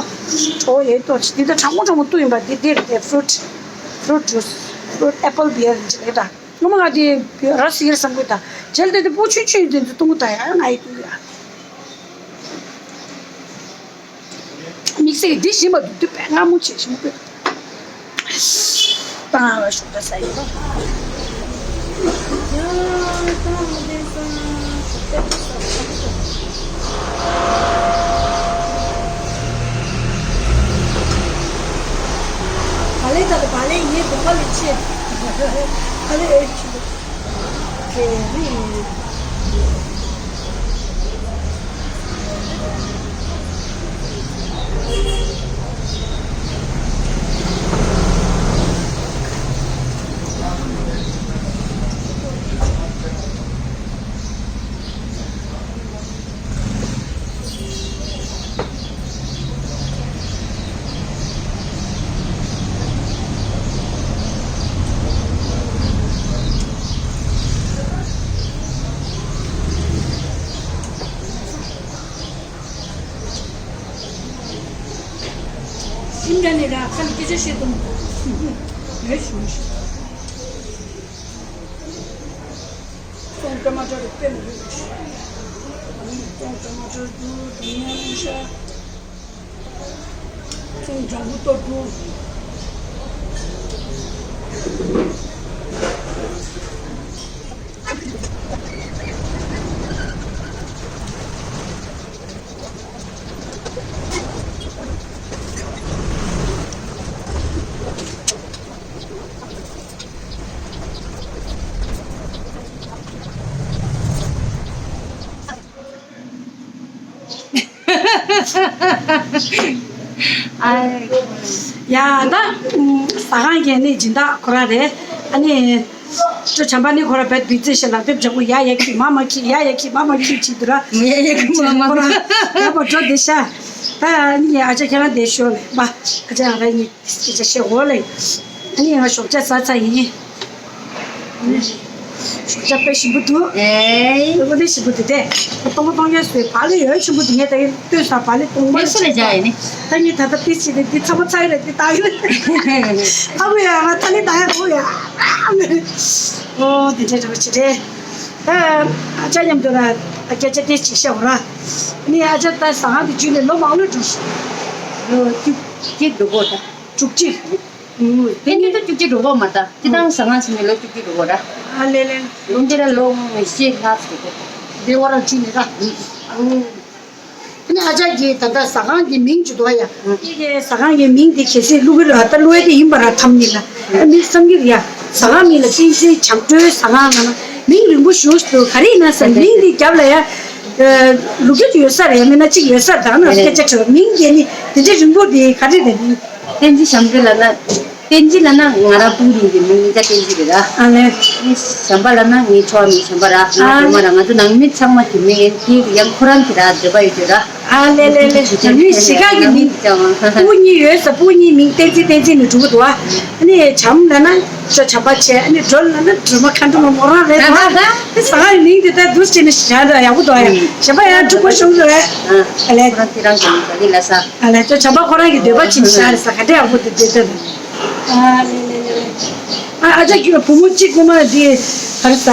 གྲོ་ཡོད་ཏོ་ཅི་དེ་ད་གྲང་མོ་གྲང་མོ་བཏུ་ཡིན་པ་དེ་དེ་རེད་དེ་ཕུ་རུ་ཊི་ཕུ་རུ་ཊི་ཇུ་སི་ཕུ་རུ་ཊི་ཨེ་པལ་བི་ཡར་ཅི་ལས་ད། ངོ་མ་ང་དེ་ར་སི་ཡར་བསམ་གི་ད་ཇལ་དེ་དེ་པོ་ཆུན་ཆུན་དེ་ཚོ་བཏུང་གི་ད་ཡ་ང་ཡི་བཏུང་གི་ཡ། དམིགས་བསལ་འདི་ཞིམ་པ་འདུག་དུས་པས་སྔ་མོ་བྱས་ཞིམ་པོས་བཏང་བ་ཞོགས་ད་ས་ཡིན་པ། བ་ལེ་ད་དུ་བ་ལེ་ཡིན་དུ་བ་ལེ་ཆེ། བ་ལེ་ཨེ་ཆེ། ཤིང་འདྲ་ནི་ར་ཁ་ལ་སྐད་ཆ་བཤད་དུ་མི་འདུག་ཡོད་ཞུ་མི་ཤེས། ཙོང་ཊ་མ་ཊར་དཔེ་མི་འདུག་ཙོང་ཊ་མ་ཊར་འདུག་དེ་ནས་ཤ། ཙོང་ལྗང་གུ་གཏོར་འདུག་ཨ། ཡ་ད། ཟ་ཁང་གི་ནི་སྦྱིན་བདག་ཁོ་རང་རེད། ཨ་ནི། ཅོ་བྱམས་པ་ནི་ཁོ་རང་བེད་བི་ཛི་ཤ་ལག་དེབ་ལྗང་གུ་ཡ་ཡ་ཁྱི་མ་མ་ཁྱི་ཡ་ཡ་ཁྱི་མ་མ་ཁྱི་བྱེད་དུ་ར། ཡ་ཡ་ཁྱི་མ་མ་ཁྱི། ཁོ་རང་ཡ་པ་འགྲོ་དེ་ཤ། ད་ནི་ཨ་ཅག་ཁྱེད་རང་དེ་ཤོག་ལེ་པ། ཨ་ཅག་ང་རང་གཉིས་སྐད་ཆ་བཤད་འོ་ལེ། ཨ་ནི་ང་ཞོགས་ཇ་ཟ་ཚར་ཡིན། ཞོགས་ཇ་དཔེ་ཞིམ་པོ་འདུག་ཨེ། དཔེ་དཔེ་ཞིམ་པོ་འདུག་སྟེ། སྟོང་པ་སྟོང་རྐྱང་བཟོས་བག་ལེབ་ཡོད་ཆེན་པོ་འདུག་ངས་ད་ཡིན་ལྟོས་ས་བག་ལེབ་སྟོང་པ་མེ་སོ་ལ་བཞག་ཡིན་ནི། ད་ངས་ད་ལྟ་དཔེ་བྱས་ཏེ་འདི་ཚ་པོ་ཚ་ཡི་རེད་འདི་ལྟ་གི་རེད། ཨ་ཁུ་ཡ་ང་ད་ལེ་ད་ཡ་ཁུ་ཡ། ཨོ་དེ་འདྲ་འདྲ་པོ་ཅི་རེད། ད་ཨ་ཅག་མཉམ་དུ་ལ་སྐད་ཆ་དེ་ཅིག་བཤད་འོ་ར། ནི་ཨ་ཅག་ད་ཟ་ཁང་དུ་འཇུས་ནས་ལོ་མང་ལོ་འགྲོ་ཤི། ལོ་བཅུ་གཅིག་འགྲོ་གོ་ད། དྲུག་གཅིག་ཨུ། དེ་ནི་ད་བཅུ་གཅིག་འགྲོ་གོ་མ་ད། སྤྱི་བཏང་ཟ་ཁང་ཕྱིན་ནས་ལོ་བཅུ་གཅིག་འགྲོ་གོ་ར། ཨ་ལེ་ལེ། ལོ་འདི་ར་ལོ་ངོ་བཞི་ལྷག་འགྲོ་གོ། བདེ་བ་རང་བྱིན་ནས་ར། ཨུ། དེ་ནི་ཨ་ཅག་གིས་ད་ལྟ་ཟ་ཁང་གི་མིང་ཅིག་འདུག་ཡ། ཨུ། ངེད་ཀྱི་ཟ་ཁང་གི་མིང་དེ་གལ་སྲིད་བླུག་གི་རེད་ད་བླུག་ཡ་དེ་ཡིན་པ་ར་ཐམ་ཉིད་ལ། ཨ་མི་བསམ་གྱི་རེད་ཡ། ཟ་ཁང་མིང་ལ་བསྟན་འཛིན་བྱམས་སྒྲོལ་ཟ་ཁང་ལ་ན་མིང་རིང་པོ་ཞུ་ཞུ་ག་རེ་ཡིན་ན་ཟེར་མིང་དེ་རྒྱབ་ལ་ཡ། ལུག་རྒྱུ་ཡོད་ས་རེད་མིན་ན་གཅིག་ཡོད་ས་དང་ན་སྐད་ཆ་དྲི་བ་མིང་དེ་ནི་དེ་འདྲ་རིང་པོ་དེ་ག་རེ་རེད། བསྟན་འཛིན་བྱམས་སྒྲོལ་ལབ་ན། བསྟན་འཛིན་ལབ་ན་ང་རང་སྤུན་ཡིན་གྱི་མིང་ལ་བསྟན་འཛིན་རེད་ར། ཨ་ལེ། བྱམས་པ་ལབ་ན་ངའི་ཁྱོ་བ་མིང་བྱམས་པ་ར། ང་ཨ་སྒྲོལ་མ་ར། ང་ཚོ་ནང་མི་ཚང་མ་གྱི་མིང་ཡིན་དེ་ཡང་ཁོ་རང་གི་ར་འདོད་པ་ཡོད་དུས་ར། ཨ་ལེ་ལེ་ལེ། ནང་མི་གཞིས་ཀ་གི་མིང་སྤུན་གཉིས་ཡོད་ས་སྤུན་གཉིས་མིང་བསྟན་འཛིན་བསྟན་འཛིན་ནས་གྲུབ་ཀྱི་འདུག་ཨ། ཨ་ནི་བྱམས་ལབ་ན་ཤོ་བྱམས་པ་བྱས་ཨ་ནི་སྒྲོལ་ལབ་ན་སྒྲོལ་མ་མཁའ་འགྲོ་མ་མོ་རང་རེད་དོ། དེ་ཟ་ཁང་གི་མིང་དེ་ལྟར་འདུག་སེ་བྱས་ནས་བཞག་འདྲ་ཡག་པོ་འདུག་ཨ། གཞན་པ་ཡང་འཁྲུག་པོ་བྱུང་འདུག་ཨ། ཨ་ལེ། ཁོ་རང་ཁྱེད་རང་གི་མིང་ད་གི་ལ་ས། ཨ་ལེ་ཅོ་བྱམས་པ་ཁོ་རང་གི་འདོད་པ་ཅིག་ཤར་ས་ག་འདྲ་ཡག་པོ་འདུག་འདོད་ད། ཨ་ལེ་ལེ་ལེ་ལེ། ཨ་ཨ་ཅག་གི་བུ་མོ་གཅིག་ཀུ་མ་དེ་ག་རེ་ཟ། ས་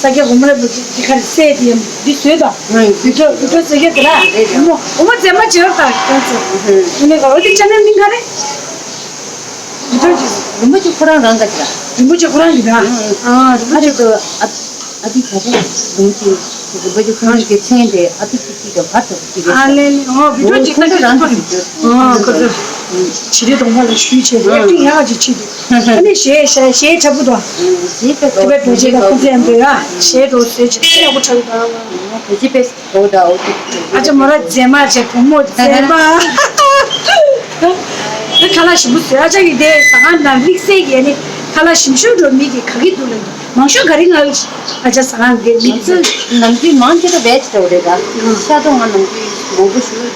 སྐྱ་གོང་མ་རེད་བུ་གཅིག་དེ་ག་རེ་སྲས་དེ་ཡང་འདི་བཟོས་དང་། བུ་ཁྲོ་བུ་ཁྲོ་ཟེར་གྱི་དེ་ལ་བུ་མོ་བུ་མོ་མཛེས་མ་བྱེད་རོགས་དང་ཁྱོད་ཚོ། ཨ་ནི་ག་འོ་དེ་ཅ་ནེལ་མིང་ག་རེ། བུ་ཁྲོ་གི་རིན་པོ་ཆེ་ཁོ་རང་རང་ག་ཅི་ར། རིན་པོ་ཆེ་ཁོ་རང་གི་ར། ཨ་རིན་པོ་ཆེ་གི་ཨ། ཨ་ཏི་ག་རེ་རིན་པོ་ཆེ་རིན་པོ་ཆེ་ཁོ་རང་གི་མཚན་དེ་ཨ་ཏི་ཏི་ཏི་དང་བར་དུ་ཅི་རེད། ཨ་ལེ་ལེ་ཨོ་བི་ཌིའོ་ཅིག་ལྟ་ཅི་ཐུབ་པ། ཨོ་ཁོ་ཚོ་བྱི་རིལ་གདོང་པ་ལ་ཞུས་བྱས་ཨེག་ཊིང་ཡག་ཅིག་བྱེད་འདུག་ཨ་ནི་གཞས་གཞས་གཞས་འཁྲབ་གི་འདུག་དེ་བས་རྡོ་རྗེ་དང་ཁོ་ཚོ་ཡང་འདུག་ཡ་གཞས་འགྲོ་བཟོས་ཅིག་ཡག་པོ་འཁྲབ་གི་འདུག་རྡོ་རྗེ་དཔེ་ཨོ་ད་ཨོ་ཏི་ཏི། ཨ་ཅག་མོ་ར་མཛེས་མ་བྱས་བུ་མོ་མཛེས་མ། ཨ་ཁ་ལག་ཞིམ་པོ་བཟོས། ཨ་ཅག་གིས་དེ་ཟ་ཁང་ནང་དམིགས་བསལ་གྱི་ཨ་ནི་ཁ་ལག་ཞིམ་ཤོས་འགྲོ་མི་གི་ག་གི་འདུག་ལབ་འདུག་མང་ཤོས་ག་རེ་ང་ཨ་ཅག་ཟ་ཁང་གི་མི་ཚོས་ནམ་རྒྱུན་མང་ཆེ་ཤོས་བེཇ་འདྲ་བོ་རེད་ད། ཤ་ཚ་ང་ནམ་རྒྱུན་མང་པོ་ཞུ།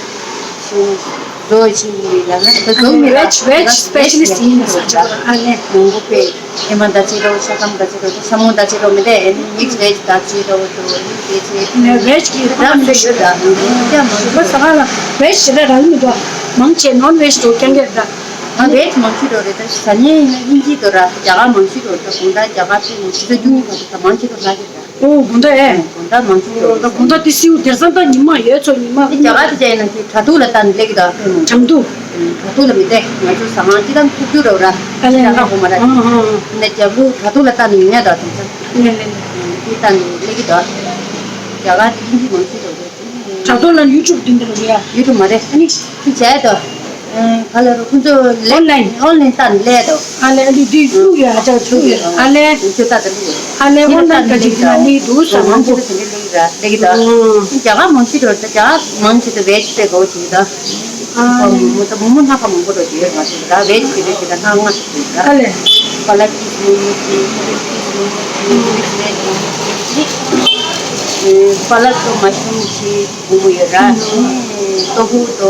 བཟོ་བྱེད་ཀྱི་ཡོད་ལ་ད་བཟོ་མི་ལ་veg veg specialist ཡིན་ཟེར་ཆོག་ཨ་ནི། མང་པོ་པས་ཧེ་མ་ད་ཅི་རོ་ཤ་སྐམ་ད་ཅི་རོ་ཤ་མོ་ད་ཅི་རོ་མི་འདྲ་ཨེ་ནི་mix veg ད་ཅི་རོ་དུ་ཨེ་ནི་དེ་ཚེ་ནི་veg གི་ར་མི་ཤོད་ད་ཡ་མང་པོ་ས་ག་ལ་veg ཞེ་དྲག་རག་མི་འདུག་མང་ཆེ་non veg དུ་སྐྱོན་གྱི་རེད་ད། ང་veg མང་ཤོས་རོ་རེད་ད་ཟ་ཉེ་ཡིན་ན་དབྱིན་ཇི་དུ་ར་རྒྱ་གར་མང་ཤོས་རོ་ད་དགོང་དག་རྒྱ་གར་ཚོས་ནི་ཆུ་ཚོད་བཅུ་གཉིས་བར་དུ་ད་མང་ཆེ་རོ་ལྷག་གི་རེད་ད། ཨོ་དགོང་དག་ཨེ། དགོང་དག་མང་ཆེ་རོ་ད་དགོང་དག་དེ་སིའུ་དེར་ས་ད་ཉི་མ་ཡོད་ཚོ་ཉི་མ། དེ་རྒྱ་གར་དུ་བྱས་ན་དེ་དྲ་ཐོག་ལ་ལྟ་ནས་སླེབས་ཀྱི་འདུག་དྲ་ཐོག་དྲ་ཐོག་ལ་མི་བལྟས་ང་ཚོ་ཟ་ཁང་ཅི་ལ་ཐུག་རྒྱུ་རོ་ར། ཨ་ལེ་ཨ་ལེ། ཁ་གོ་མ་ར། ཨ་ཨ་ཨ། ནས་རྒྱབ་ལུགས་དྲ་ཐོག་ལ་ལྟ་ནས་ཡོང་ཡ་འདུག་དེ་ཚོ། ཨ་ལེ་ཨ་ལེ། དེ་ལྟ་ནས་སླེབས་ཀྱི་འདུག་རྒྱ་གར་དེ་དབྱིན་ཇི་མང་ཆེ་རོ་རེད། དྲ་ཐོག་ལ་ཡུ་ཊུབ་དེ་འདྲ་རེད་ཡ། ཡུ་ཊུབ་མ་རེད། ཨ་ནི་ཅི་བྱས་དོ། ག་ལ་རུ་ཁོ་ཚོ་ལེ་online online ལྟ་ནས་ལས་དོ། ཨ་ལེ་ཨ་ལེ་དེ་བླུག་ཡོད་ཨ་ཅག་བླུག་ཡོད་ཨ་ལེ། ཁོ་ཚོ་ལྟ་དང་བླུག་ཡོད། ཨ་ལེ་online ག་ཅིག་ན་ལི་འདུག་ས་མང་པོ། ལེགས་ཀྱི་དོ། རྒྱ་གར་མང་ཆེ་དོ་རྒྱ་གར་མང་ཆེ་དོ་veg དེ་གོ་ཅིག་དོ། ཨ་མོ་ད་མོ་མོ་སྣ་ཁ་མང་པོ་དོ་དེ་ཡོད་མ་ཚོ་ད་veg དེ་རེད་དེ་ད་སྣ་ལྔ་ཞིག་དོ། ཨ་ལེ། པ་ལ་ཀིས་མོ་མོ་ཅི་པ་ལ་ཀིས་མོ་མོ་ཅི་veg མོ་མོ་ཅི་པ་ལ་ཀིས་མ་ཤུམ་ཅི། མང་པོ་ཡོད་ར། ཏོ་ཧུ་ཏོ་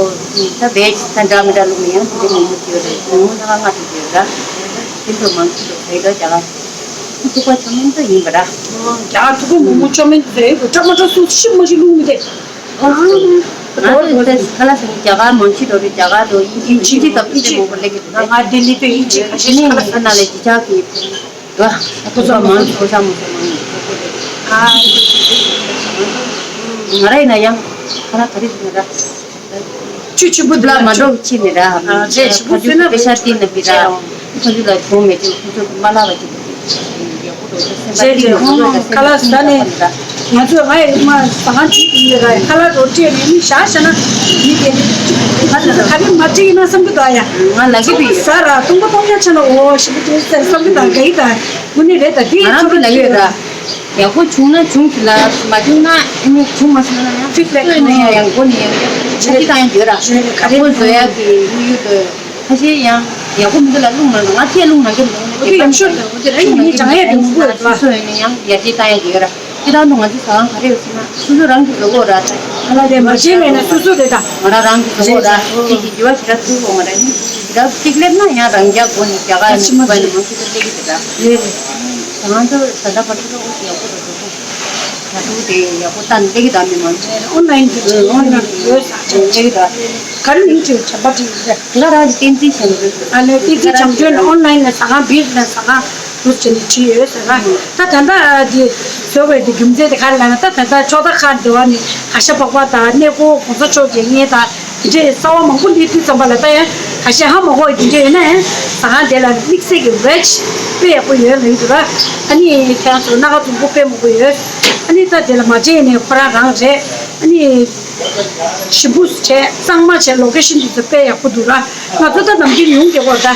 ད་བེ་ད་འདྲ་མི་འདྲ་ལུགས་ནས་ཡང་དེ་འདྲ་མང་པོ་ཡོད་རེད། མང་པོ་ད་ང་དེ་ཡོད་ར། དེ་ཚོ་མང་ཆེ་བས་ད་རྒྱ་གར་ཐུག་པ་ཆོ་མིན་ད་ཡིན་པ་ར། རྒྱ་གར་ཐུག་པ་མང་པོ་ཆོ་མིན་ད་རེད། སྐྲ་མ་སྐྲ་སུ་ཤི་མ་ཤི་ལུགས་མི་དེ། ང་ཚོ་ད་ཁ་ལག་ཟ་ནི་རྒྱ་གར་མང་ཆེ་བ་རེད། རྒྱ་གར་དུ་དབྱིན་ཇི་དབྱིན་ཇི་དང་དབྱིན་ཇི་མང་པོ་སླེབས་ཀྱི་འདུག་ང་ལྡི་ལི་དུ་དབྱིན་ཇི་ཁ་ཤས་ཁ་ལག་ཟ་ན་ལས་ཅི་ཆགས་ཀྱི། ཨ་ཁོ་ཚོ་མང་ཚོ་ས་མོ་ས་མོ་ནི་ཁོ་ཁོ་རེད། ང་ར་ཡིན་ན་ཡང་ཁ་ལག་ག་རེ་ཟེར་ན་ར། ཆུ་ཆུ་བུ་དུ་ལ་མ་འགྲོ་ཕྱིན་ནི་ར། ཨ་རེད་ཞུ་བུ་ཟེར་ན་པེ་ཤ་ཏི་ན་པི་ར། ཁ་ཆུ་ལ་གྱོང་མེད་ཅེས་ཁོ་ཚོ་མ་ལ་བ་ཅིག་རེད་རེད། ཁ་ལག་ཟ་ནས་ང་ཚོས་ང་ཡི་མ་ཟ་ཁང་བྱེད་ཀྱི་ཡོད་ར། ཁ་ལག་རོ་སྤྲད་ནས་མི་བཞག་བྱས་ན་མི་དེ་ཁ་ལག་ག་རེ་མ་སྤྲད་ཡིན་ན་བསམ་གྱི་འདུག་ཡ། ང་ལ་གི་བི་ཟ་ར་སྟོང་པ་སྟོང་ཉག་ཆ་ན་འོ་ཞིག་པོ་དེ་ཟེར་བསམ་གྱི་འདུག་ག་ཡི་ད་དངོས་གནས་རེད་ད། དེ་ང་རང་ཚོ་གི་ལ་ཡོད་ར། ཡག་པོ་བྱུང་ན་བྱུང་ཟེར་ལ་མ་བྱུང་ན་ཨ་ནི་བྱུང་མ་སོང་ན་ཡང་ཕིཌ་བེག་ནས་ཡང་ཡང་མགོ་ནས་ཡང་ཡང་ཆ་རྒྱུས་བཏང་ཡང་ཡོད་ར། ཡག་པོ་བཟོ་ཡག་གི་དངོས་ཡོད་དུ། ཁ་ཤས་ཡང་ཡག་པོ་མི་འདུག་ལ་རླུང་ནང་ང་ཚོས་རླུང་ནང་གི་འོ་དེ་ཡང་ཤོར་དང་འོ་དེ་རང་ཉིད་ནས་སྦྱང་ཡས་དེ་མི་དགོས་ལ། སོ་སོ་ཡིན་ན་ཡང་ཡར་རྒྱས་བཏང་ཡག་ཡོད་ར། སྤྱིར་བཏང་དུ་ང་ཚོའི་ཟ་ཁང་ག་རེ་ཡོད་ཟེར་ན་སོ་སོ་རང་གིས་བཟོ་དགོས་ར། ཁ་ལག་དེ་མ་བྱས་པས་ན་སོ་སོ་རེད་ད། ང་རང་རང་གིས་བཟོ་དགོས་ར། དེ་གི་འགྱུར་བ་ཞེ་དྲག་ཐུབ་ཡོང་མ་རེད། ཞེ་དྲག་གཅིག་སླེབས་ན་ཡང་རང་རྒྱག་དགོས་ནས་རྒྱ་གར་ཡིན་ན་ཕྱི་པ་ཡིན་ན་མང་ཆེ་ཤོས་སླེབས་ཀྱི་རེད་ད། རེད་རེད། ཟ་ཁང་ཚོ་ད་ལྟ་བར་དུ་ཡག་པོ་རེད་འགྲོ་གི། ད་དུང་དེ་ཡག་པོ་བཏང་སླེབས་ཀྱི་ད་མི་མང་ཆེ། ཨོན་ལན་གྱི་ཨོན་ལན་གྱི་ཡོད་ས་ཆེ་ཆེ་གི་ད། ག་རེ་མིང་ཅིག་བྱམས་པ་ཅིག་ཡོད་རེད། ང་རང་གི་བསྟན་འཛིན་བྱམས་པ། ཨ་ལས་བསྟན་འཛིན་བྱམས་པ་ཨོན་ལན་ལ་ཟ་ཁང་བིར་ལ་ཟ་ཁང་དུ་བྱས་ནས་བྲིས་ཡོད་ཟེར་ན། ད་ད་ལྟ་དེ་བཟོ་བའི་དེ་རྒྱུ་མཚན་དེ་ག་རེ་ལབ་ན་ད་ད་ལྟ་ཕྱོགས་མཐའ་ཁག་འདི་བ་ནི་ག་ཤ་པག་པ་དང་གནས་སྐོར་གོང་ས་མཆོག་མཇལ་མཁན་དང་དེ་འདྲའི་རྩ་བ་མང་པོ་སླེབས་དུས་ཙམ་པ་ལ་ད་ཡང་ག་ཤ་ཧ་མ་གོ་བའི་དེ་འདྲ་ཡོད་ན་ཡང་ཟ་ཁང་དེ་ལ་དམིགས་བསལ་གྱི་veg དཔེ་ཡག་པོ་ཡོད་ལབ་ཀྱི་འདུག་ར། ཨ་ནི་ཁྱེད་རང་ཚོ་སྣ་ཁ་འཛོམས་པོ་དཔེ་མང་པོ་ཡོད། ཨ་ནི་ད་དེ་ལ་མ་བྱས་ནས་ཁོ་རང་རང་རེད། ཨ་ནི་ཞིམ་པོ་བྱས་གཙང་མ་བྱས་ལོ་ཀེ་ཤན་དེ་ཚོ་དཔེ་ཡག་པོ་འདུག་ར། ང་ཚོ་ད་ནམ་རྒྱུན་ཡོང་རྒྱུ་གོ་ད།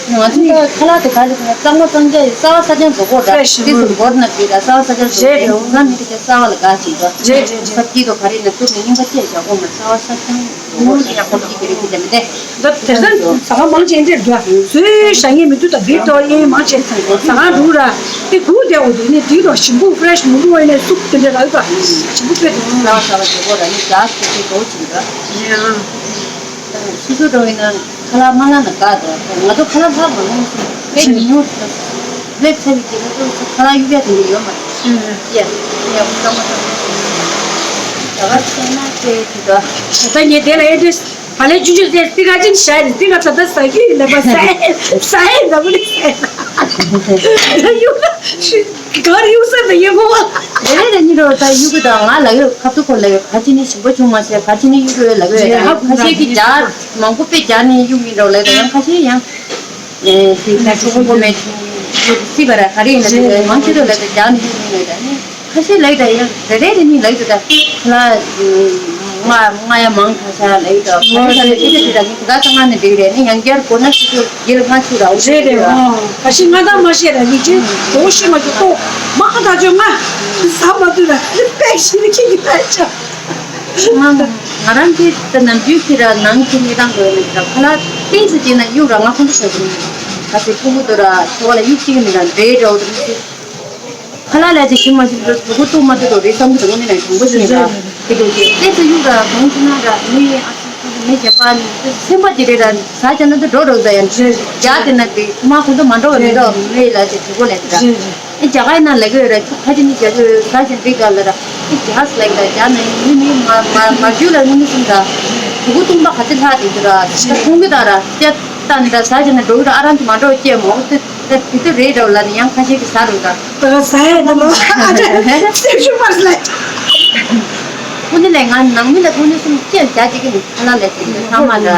ང་ཚོ་ད་ཁ་ལག་དེ་ག་རེ་ཟེར་ན་གཙང་མ་གཙང་རྐྱང་ཡོད། གསར་བ་གསར་རྐྱང་བཟོ་གོ་ད། Fresh དེ་ཚོ་འབོར་ན་དེ་ད་གསར་བ་གསར་རྐྱང་བཟོ་རེད་གོ་རེད། ང་མི་དེ་ག་གསར་བ་ལ་དགའ་ཅིག་ད། རེད་རེད་རེད། ས་སྐྱིད་དོ་ག་རེ་ན་ཐུབ་ནས་རྙིང་པ་བཅས་བཞག་གོ་མ་གསར་བ་གསར་རྐྱང་བཟོ་གོ་ད། ཡག་པོ་ཡག་པོ་ཅིག་དེ་རེད་ཁུལ་ལ་མི་དེ། ད་དེ་ཚོ་ཟ་ཁང་མང་ཆེ་འདིར་འདུག་ཨ། བཟོས་བཞག་ངེས་མི་འདུག་ད་བིར་དོ་ཡིན་མང་ཆེ་ཟ་ཁང་འདུག་ར། དེ་སྒུག་བསྡད་འོ་དེ་ནི་དེ་དོ་ཞིམ་པོ་fresh མོག་མོག་ཡིན་ནས་སུབ་དེ་འདྲ་རག་ད་ཞིམ་པོ་དཔེ་འདུག་ཟ་བ་ཟ་བ་བྱེད་དགོས་ར་ནི་རྒྱགས་ཚོད་ཚོད་འགྲོ་བྱེད་འདྲ། ཡང་། སུ་སུ་འགྲོ་ཡིན་ན་ཁ་ལག་མ་ལ་ན་དགའ་འདུག་ང་ཚོ་ཁ་ལག་ལྷག་མ་ལོངས་སུ་དཔེ་ཉུང་ཉུང་ཟེར་ན་སླེབས་ཚར་བའི་རྗེས་ལ་ཁ་ལག་གཡུག་ཡ་དེ་འདྲ་ཡོད་མ་རེད། ཡ་ཡ་ཁོ་ཚང་མ་ཚང་མ་ཟ་བ་ཟ་ན་དཔེ་དེ་འདྲ། ད་ངས་དེ་ལ་ཨེ་ཌི་རེ་སི། བ་ལས་ཆུང་ཆུང་ཟེར་སྟི་ག་ཅིག་ཤ་རེད། སྟི་ག་ད་ད་ཟ་རྒྱུ་ཡིན་ལ་མ་ཟ་ཟ་ཡིན་ལ་མ་ནི་ཟ་ཡིན། ད་ཡུག་ན་གར་ཡུག་ས་ད་ཡིན་གོ་བ། རེ་རེ་རེ་གཉིས་རོ་ད་ཡུག་གི་ད་ང་ལ་ཡོད་ཁ་ཐུག་གོ་ལ་ཡོད། ག་ཅི་ནི་ཞིམ་པོ་བྱུང་མ་ཟེར། ག་ཅི་ནི་ཡུག་གི་ལ་ཡོད། ཁ་ཤས་ཀྱི་ཇ་མང་པོ་པེ་ཇ་ནི་ཡུག་ཡིན་རོ་ལ་ཡོད། ཡང་ཁ་ཤས་ཡང་དེ་ཁ་ཤས་ཀོ་མེད་སི་ག་ར་ག་རེ་ཡིན་ན་དེ་མང་ཆེ་རོ་ལ་ཡོད་ཇ་ནི་ཡུག་ཡིན་རོ་ད་ནི། ཁ་ཤས་ལབ་ད་ཡིན་ན་རེ་རེ་རེ་གཉིས་ལབ་ད་ད་ལ་ང་ང་ཡ་མང་ཁ་ཤས་ལབ་ད་ཁ་ཤས་ལ་ཅི་ད་ཅི་ད་ད་ད་ང་ནི་འགྲིག་རེད་ནི་ཡང་བསྐྱར་གོ་ན་ཅི་ཅི་ཡིད་ལ་ང་ཆུ་ར་འོ་རེད་རེད། ཨོ་ཁ་ཤས་ང་ད་མ་ཤེས་ར་ཡིན་ཅི་འོ་ཤེས་མ་ཅི་ཏོ་མ་ཁ་ད་ཅོ་ང་ཟ་མ་ཐུབ་ར་པེག་ཤི་རི་ཁྱི་གི་ད་ཅོ། ང་ང་རང་གི་ད་ནམ་རྒྱུན་གྱི་ར་ནང་གི་གནས་སྟངས་དེ་ནི་ད་ཁ་ལག་ཏིག་ཙམ་བྱས་ན་གཡུག་ར་ང་ཁོང་ཁྲོ་ཟ་གི་ནི་ཁ་ཤས་ཕྲུ་གུ་དུ་ར་ཆོག་ལ་གཡུག་ཅིག་ནི་ར་འདྲེ་འདྲ་བོ་དུ་མི་ཤེས། ཁ་ལག་ལ་ཅིག་ཞིམ་མ་ཞིམ་དུ་དུ་གུ་ཏུ་མ་ཏུ་དོ་རེ་བསམ་གི་དུ་ནི་ན་དང་པོ་ཞིག་ནི་ར་དེ་དུ་ཅི་ཏེ་ཚོ་གཡུག་ར་གང་ཅི་ན་ར་མི་ཨ་ཚོ་ཁུ་ ངས་བྱས་པ་ནི་སེམས་པ་ཅི་རེད་ར་ཟ་བྱས་ན་འདི་འགྲོ་རོགས་ཟ་ཡ་རེད་རེད། རྒྱག་དེ་ན་དེ་ཁོ་མ་ཁོང་ཚོ་མ་འགྲོ་བ་མི་འགྲོ་མི་ལ་ཅིག་དྲི་གོ་ལས་དེ་ར། རེད་རེད། ཨེ་རྒྱ་གར་ཡིན་ན་ལས་ཀ་ཡོད་ར་ཁ་ཅིག་ནི་རྒྱ་གར་ཟ་བྱས་འགྲིག་ག་ལ་ར། ཨེ་རྒྱ་ལས་ཀ་རྒྱག་ན་ཡིན་མི་མ་མ་མ་རྒྱུ་ལ་ངུ་མི་སུམ་ད། དུ་གུ་ཏུང་པ་ག་ཚོད་ལྷག་དེ་དུ་ར་ད་ཁོང་གི་ད་ར་ཏེ་ད་འདྲ་ཟ་བྱས་ན་འགྲོ་གི་ར་ཨ་རང་གི་མ་འགྲོ་ཅེས་མོ་དེ། ད་དེ་དུས་རེད་འགྲོ་ལ་ནི་ཡང་ཁ་ཤས་ཀྱི་ཟ་རུ་ད། ད་ཟ་ཡས་ད་མོ་ཨ་ཅེ་སེམས་ཤུགས་མར་སླེབས། ཁོ་ནི་ལས་ང་ནང་མི་ལ་ཁོ་ནི་སུམ་ཅེས་རྒྱ་ཅིག་གི་ནི་ཁ་ལ་ལས་ཅིག་ལས་ཚང་མ་ད་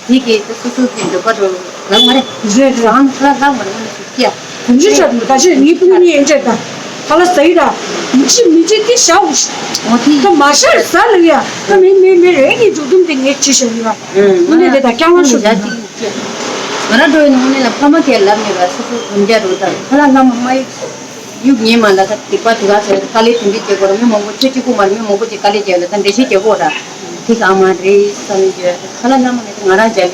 དེ་གི་དུ་སུ་སུ་གི་འདོད་པ་རུ་ལག་མ་རེད། རེད་རེད། ཟང་ཁ་ལ་ལག་མ་རེད་ཁོ་ནི་སུ་ཅེས། དུམ་ཅུ་ཆ་དུ་ད་ཆེ་ངའི་ཕུ་ནི་ཨེ་འདྲས་ད་ཁ་ལ་ཟ་ཡི་ད་མི་ཅི་མི་ཅི་དེ་ཤའུ་ཤ་ད་མ་ཤར་ཟ་ལུ་ཡ་ད་མི་མི་མི་རེ་ངའི་འཇུག་དུམ་དེ་ངའི་ཅི་ཤ་ཡི་བ་ཨུ་ནི་དེ་ད་རྐྱང་བ་ཤུ་ཡ་དེ། ང་རང་འགྲོ་ཡི་ནང་ནས་ལ་ཕ་མ་གིས་ལབ་ནས་ར་སོ་སོ་དམ་བཅའ་རུ་དང་ཁ་ལག་ལྷ་མ་མ་ཡིག་ཡུག་ཉེས་མ་ལ་ད་སྡིག་པ་དེ་ག་ཟེར་དཀའ་ལས་དེ་འདྲས་བྱེད་དགོས་ར་མི་མང་པོ་ཁྱོད་གཅིག་པུ་མ་རེད་མི་མང་པོ་ཅིག་དཀའ་ལས་བྱས་ལ་ད་འགྲེལ་བཤད་བྱེད་དགོས་ར་ཐིག་ཨ་མ་རེད་བསམ་བྱས་ཁ་ལག་ལྷ་མ་ལ་ང་རང་བྱས་ལ་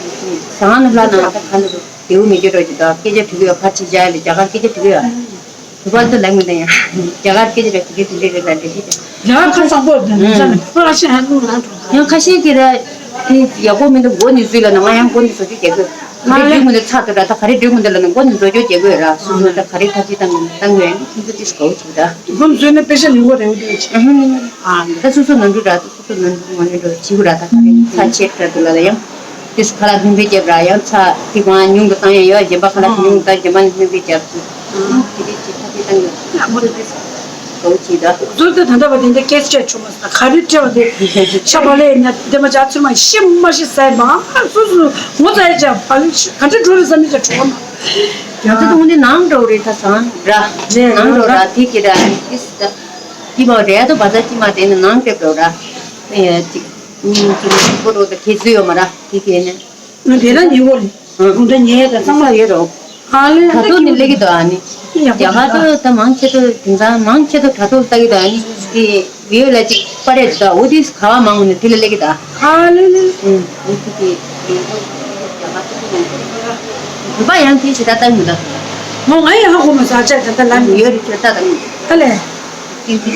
ཟང་ནི་ལྷ་ན་ད་ཁ་ལ་རུ་དེའུ་མི་བརྗོད་རོགས་ཀྱི་ད་སྐད་ཆ་དྲི་གི་ཡོད་ཕར་ཕྱིན་བྱས་ལ་རྒྱ་གར་སྐད་ཆ་དྲི་གི་ཡོད། བུ་པ་ཚོ་ལབ་མི་འདུག་ཡང་རྒྱ་གར་སྐད་ཆ་ར་དེ་འདྲས་དེ་འདྲས་རེད་ལ་འགྲེལ་བཤད་བྱེད། ཡང་ཁ་སང་པོ་དེ་ནི་ས་ནི་ཕ་ཤི་ཧན་ལུང་ལ་འགྲོ། ཡང་ཁ་ཤས་ཀྱིས་ར་དེ་ཡག་པོ་མི་འདུག་མགོ་ནས་བཟོས་ལ་ན་ང་ཡང་མགོ་ནས་བཟོ་རྒྱུ་རྒྱག་གི་ག་རེ་འགྲིག་མི་འདུག་ཚ་དུ་ར་ད་ག་རེ་འགྲིག་མི་འདུག་ལ་ན་མགོ་ནས་བཟོ་རྒྱུ་རྒྱག་གི་ཡོད་ར་སོ་སོ་ད་ག་རེ་ཐབས་ཤེས་བཏང་གི་བཏང་གི་ཡོད་ཡང་ཁོང་ཚོ་ཏིས་གའུ་ཆུ་ད། མགོ་ནས་བཟོས་ན་དཔེ་ཤ་ནུས་པ་རེད་འདུག་ཅི། ཨ་ཧུམ། ཨ་ད་སོ་སོ་ནོར་འཁྲུལ་ར་ད་སོ་སོ་ནོར་འཁྲུལ་ངོ་ནས་འགྲོ་བྱིའུ་ར་ད་ག་རེ་ཚ་ཆེ་དྲ་དུ་ལ་ལ་ཡང་ཏིས་ཁ་ལག་སྣུན་པའི་རྒྱབ་ར་ཡང་ཚ་ཏི་གང་ཉུང་གི་བཏང་ཡང་ཡོད་རྗེན་པ་ཁ་ལག་ཉུང་གི་བཏང་རྗེན་པ་སྣུན་པའི་རྒྱབ་ཏུ། དེ་རིགས་ཀྱི་ཐབས་ཤེས་བཏང་ཡོད། གའུ་ཆུ་ད། ཟུར་དུ་ད་ལྟ་བ་དེ་འདྲ་སྐད་ཆ་བྱུང་མ་སོང་ག་རེ་སྤྲད་པ་དེ་ཤ་བ་ལས་ན་དེ་མ་བྱ་ཚུར་མ་ཤི་མ་ཤི་ཟེར་མ་སོ་སོ་ངོ་ཚ་ཡ་བྱ་བ་ལས་ག་འདྲ་འགྲོ་རེད་བསམ་ནས་བྱ་གྲོགས་མ། ཡང་ད་དུང་འདི་ནང་འགྲོ་རེད་ད་སང་ར་ནང་འགྲོ་ར་དེ་གི་ར་ཏིས་ད་ཏི་མ་རེད་ད་བ་ད་ཏི་མ་དེ་ནི་ནང་སྐྱོབ་འགྲོ་ར་ཡ་ཅིག་ཉིན་གཅིག་ནི་ཁོ་རོ་ད་ཁེ་ཟུ་ཡོད་མ་ར་དེ་གི་ནི། ང་དེ་རང་ཉེ་བོ་རེད། ཨང་། དགུང་གྲངས་ཉེ་ད་ཚང་མ་ཡོད་རོགས། ཨ་ལེ་དྲ་ཐོག་ནས་སླེབས་ཀྱི་འདུག་ཨ་ནི། ཡག་པོ་རྒྱ་གར་འདུག་དུ་ད་མང་ཆེ་དུ་དེང་སང་མང་ཆེ་དུ་དྲ་ཐོག་ལྟ་གི་འདུག་ཨ་ནི་དེ་བི་ཡོ་ལ་ཅིག་པར་རེད་འདུག་འོ་དེ་ག་བ་མང་ནས་དེ་ལ་སླེབས་ཀྱི་འདུག་ཨ་ལེ་ལེ། ཨུམ་འོ་དེ་དེ་རྒྱ་གར་དུ་མང་པོ་རེད། བོད་པ་ཡང་དེ་ཞེ་དྲག་ལྟ་གི་མི་འདུག་ངོ་ང་ཡི་ཧ་གོ་མ་ས་ཆ་ད་ལྟ་ལམ་ཡོད་རེད་ཁྱོད་ལྟ་དང་། ཨ་ལེ། དེ་དེ་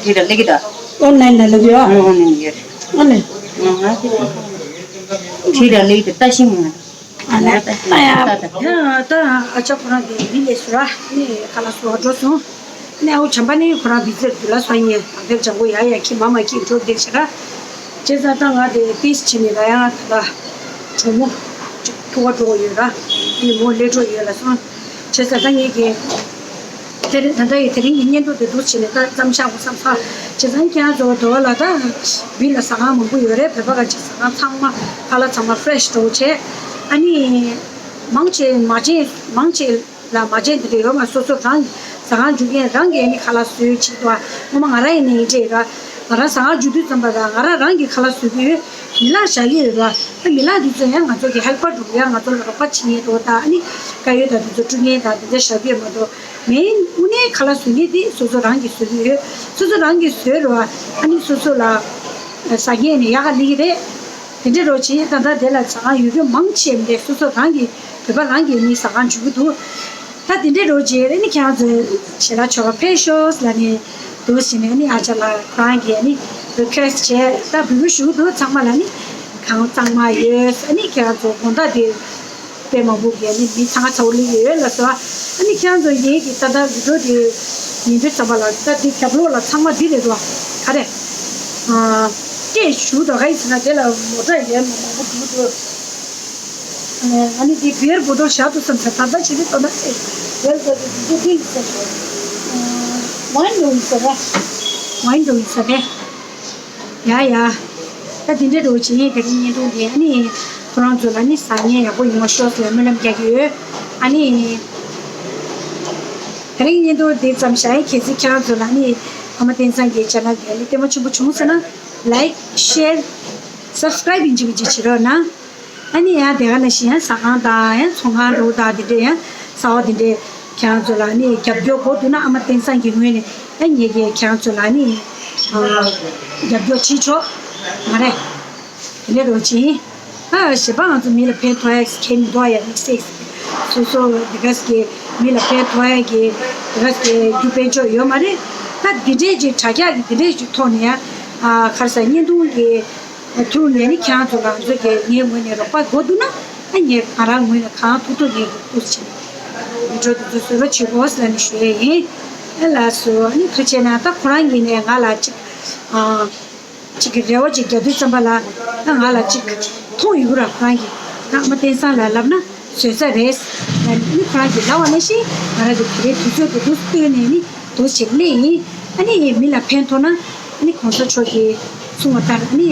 ཞེ་དྲག་སླེབས་ཀྱི་འདུག་ཨོན་ལན་ལ་སླེབས་ཡོད་ཨ། ཨོན་ལན་ཡོད་རེད། ཨ་ལེ། ང་ང་དེ་ཁྲིད་ར་ལེགས་དེ་ལྟ་ཤིང་ང་། ཨ་ལ་ད་ཡ། ད་ད་ཡ་ད་ཨ་ཅག་ཁོ་རང་དེ་མི་ལས་སུ་ར་ནི་ཁ་ལག་བཟོ་བ་འགྲོ་སོང་། ནི་ཨའུ་བྱམས་པ་ནི་ཁོ་རང་བི་ཛར་དུ་ལ་སོང་ཡིན་ཨ་དེར་ལྗང་གུ་ཡ་ཡ་ཁྱི་མ་མ་ཁྱི་འགྲོ་བསྡད་བྱེད་ར། བྱས་ཙང་ད་ང་དེ་ཏིས་བྱེད་ནི་ད་ཡང་ད་ལ་གྲོགས་མོ་ཐུག་པ་འགྲོ་ཡོད་ར། ནི་མོ་སླེབས་འགྲོ་ཡོད་ལ་སོང་། བྱས་ཙང་ད་ངེད་ཀྱི། དེ་རིང་ད་ལྟ་ཡི་དེ་རིང་གི་བརྙན་ཐུང་དེ་འདུག་བྱས་ནས་ད་མཚམས་བཞག་དགོས་བསམ་ས། བྱས་ཙང་ཁྱེད་རང་ཚོ་དོ་བ་ལ་ད་བི་ལ་ཟ་ཁང་མང་པོ་ཡོད་རེད། བོད་པ་ག་ཅིག་ཟ་ཁང་ཚང་མ་ཁ་ལག་ཚང་མ་ཕ་རེ་ཤི་འདྲ་བོ་བྱས། ཨ་ནི་མང་ཆེ་མ་བྱན་མང་ཆེ་ལ་མ་བྱན་དེ་འདྲ་ཡོད་མ་སོ་སོ་རང་ཟ་ཁང་འཇུག་མཁན་རང་གིས་ཨ་ནི་ཁ་ལག་བཟོས་བྱེད་དོ། ངོ་མ་ང་རང་ཡིན་ནའི་འདྲ་ར། ང་རང་ཟ་ཁང་འཇུག་དུས་ཙམ་པ་ལ་ང་རང་རང་གིས་ཁ་ལག་བཟོ་གི་ཡོད། མི་ལག་བཞག་གི་ཡོད་ར། ཨ་མི་ལག་འདི་ཚོ་ཡང་ང་ཚོ་གི་ཧེལ་པར་འགྲོ་ཡང་ང་ཚོ་ལ་རོགས་པ་བྱེད་མཁན་འགྲོ་དང་ཨ་ནི་དཀར་ཡོལ་དང་འདི་ཚོ་བཀྲུ་མཁན་དང་འདི་ཚོ་བཞག་གི་ཡོད་མ་གཏོགས། མེན་དངོས་གནས་ཁ་ལག་བཟོ་མཁན་དེ་སོ་སོ་རང་གིས་བཟོ་གི་ཡོད། སོ་སོ་རང་གིས་བཟོས་རོགས་ཨ་ནི་སོ་སོ་ལ་ཟ་མཁན་ནི་ཡག་ག་སླེབས་ཀྱི་རེད། དེ་འདྲ་རོགས་བྱེད་ད་ལྟ་དེ་ལ་ཟ་ཁང་ཡོད་རྒྱུ་མང་ཆེ་མི་འདུག་སོ་སོ་རང་གིས་བོད་པ་རང་གིས་ནི་ཟ་ཁང་འཇུག་གི་འདུག་ད་དེ་འདྲ་རོགས་བྱེད་རེད་ནི་ཁྱེད་རང་ཚོས་ཞེ་དྲག་ཆོག་ཕེ་ཤོས་ལ་ནི་འདུག་ཟེར་ནས་ནི་ཨ་ཅག་ལགས་ཁོ་རང་གིས་ནི་རི་ཁུ་ཨེ་སི་ཊི་བྱས་ད་འབོད་སྐུལ་ཞུ་གི་འདུག་ཚང་མ་ལ་ནི་གང་གཙང་མ་ཡོད་ནི་ཁྱེད་རང་ཚོ་དགོང་དག་དེ། དཔེ་མང་པོ་གིས་ནི་མི་ཚང་ཚ་བོ་ལི་ཡོད་ལ་སོ། ཨ་ནི་ཁྱེད་རང་ཚོ་ངེད་ཀྱི་ད་ལྟ་བི་ཌིའོ་དེ་ཉན་དུས་ཙམ་པ་ལ་ད་འདི་རྒྱབ་ལོགས་ལ་ཚང་མ་འདི་རེད་དོ། ག་རེ། ཨ། སྐད་ཞུ་དོ་ག་ཡིན་ཟེར་ན་དེ་ལ་མོ་ཊ་ཡོད་མ་མང་པོ་འདུག་དོ། ཨ་ནི་འདི་བི་ཡར་བོ་ཊལ་བཞག་ཏུ་བསམ་ས་ད་ལྟ་བྱེད་དུས་ད་ལྟ་ཚེ་བེལ་ད་དེ་འདི་འདི་ཡིན་ཟེར། ཝའིན་འགྲོ་ཡིན་ཟེར་ར། ཝའིན་འགྲོ་ཡིན་ཟེར་རེད། ཡ་ཡ། ད་དེ་འདྲ་འགྲོ་བྱེད་ཡིན་དེ་རིང་བརྙན་ཐུང་དེ་ཨ་ནི་ཁོ་རང་ཚོ་ལ་ནི་ཟ་ཉེ་ཡག་པོ་ཡོང་བ་ཤོག་ཟེར་སྨོན་ལམ་རྒྱག་གི་ཡོད། ཨ་ནི། དེ་རིང་བརྙན་ཐུང་དེ་ཙམ་བཞག་ཡིན་གལ་སྲིད་ཁྱེད་རང་ཚོ་ལ་ནི་ཨ་མ་བསྟན་སངས་ཀྱི་ཆེ་ནལ་དེ་ལ་ལྟད་མོ་ཆེན་པོ་བྱུང་ཟེར་ན་ལའིཀ་ཤེར་སབ་སི་ཀ་རེབ་ཡིན་གཅིག་མིན་གཅིག་བྱེད་རོགས་གནང་། ཨ་ནི་ཡང་དེ་ག་ནང་བཞིན་ཡང་ཟ་ཁང་དང་ཡང་ཚོང་ཁང་འདྲ་བོ་དང་དེ་འདྲས་ཡང་གསར་པ་དེ་འདྲས་ཁྱེད་རང་ཚོ་ལ་ནི་རྒྱབ་སྐྱོར་དགོས་འདུག་ན་ཨ་མ་བསྟན་སངས་ཀྱི་ངོས་ནས་ཡང་ངེད་ཀྱིས་ཁྱེད་རང་ཚོ་ལ་ནི་རྒྱབ་སྐྱོར་བྱེད་ཆོག་མ་རེད། དེ་འདྲས་རོགས་བྱེད། ཨ་གཞན་པ་ང་ཚོ་མི་ལ་ཕན་ཐོགས་ཡག་གི་མི་འདུག་ཡ་དམིགས་བསལ་སོ་སོ་དེ་ག་གི་མི་ལ་ཕན་ཐོགས་ཡག་གི་དེ་ག་གི་རྒྱུ་དཔལ་འབྱོར་ཡོད་མ་རེད། ད་དེ་འདྲས་ཀྱི་དྲ་རྒྱ་གི་དེ་འདྲས་ཀྱི་ཐོག་ནས་ཡང་ཨ་ག་རེ་ཟ་བརྙན་ཐུང་གི་ཐུག་ནས་ནི་ཁྱེད་རང་ཚོ་ལ་ང་ཚོ་གི་ངའི་ངོས་ནས་རོགས་པ་དགོས་འདུག་ན། ཨ་ངས་ང་རང་ངོས་ནས་གང་ཐུབ་ཐུབ་ངས་ཀྱི་ཐུགས་རྗེ་ཆེ། མི་འགྲོ་དེ་ཚོ་བཟོད་པ་བྱེད་དགོས་ལབ་ནས་ཞུ་ཡས་ཡིན། ཨ་ལགས་སོ། ཨ་ནི་ཐུགས་རྗེ་ཆེ་གནང་། ད་ཁོ་རང་གིས་ནས་ང་ལ་ཅིག་ཨ། ཅིག་གི་རེ་བ་ཅིག་རྒྱག་དུས་ཙམ་པ་ལ་ད་ང་ལ་ཅིག་མཐོང་ཡོད་ར། ཁོ་རང་གིས་ད་ཨ་མ་བསྟན་བཟང་ལ་ལབ་ན་བཟོད་ས་རེད་ལབ་ནས་ནི་ཁོ་རང་གིས་ལབ་པ་ནང་བཞིན་ང་རང་གིས་དེ་རིང་དུས་ཚོད་དེ་འདུག་བཏོན་ནས་ནི་འདུག་ཅིག་སླེབས་ཡིན། ཨ་ནི་མི་ལ་ཕན་ཐོགས་ན་ཨ་ནི་གོང་ས་མཆོག་གིས་གསུངས་པ་ལྟར་ཨ་ནི་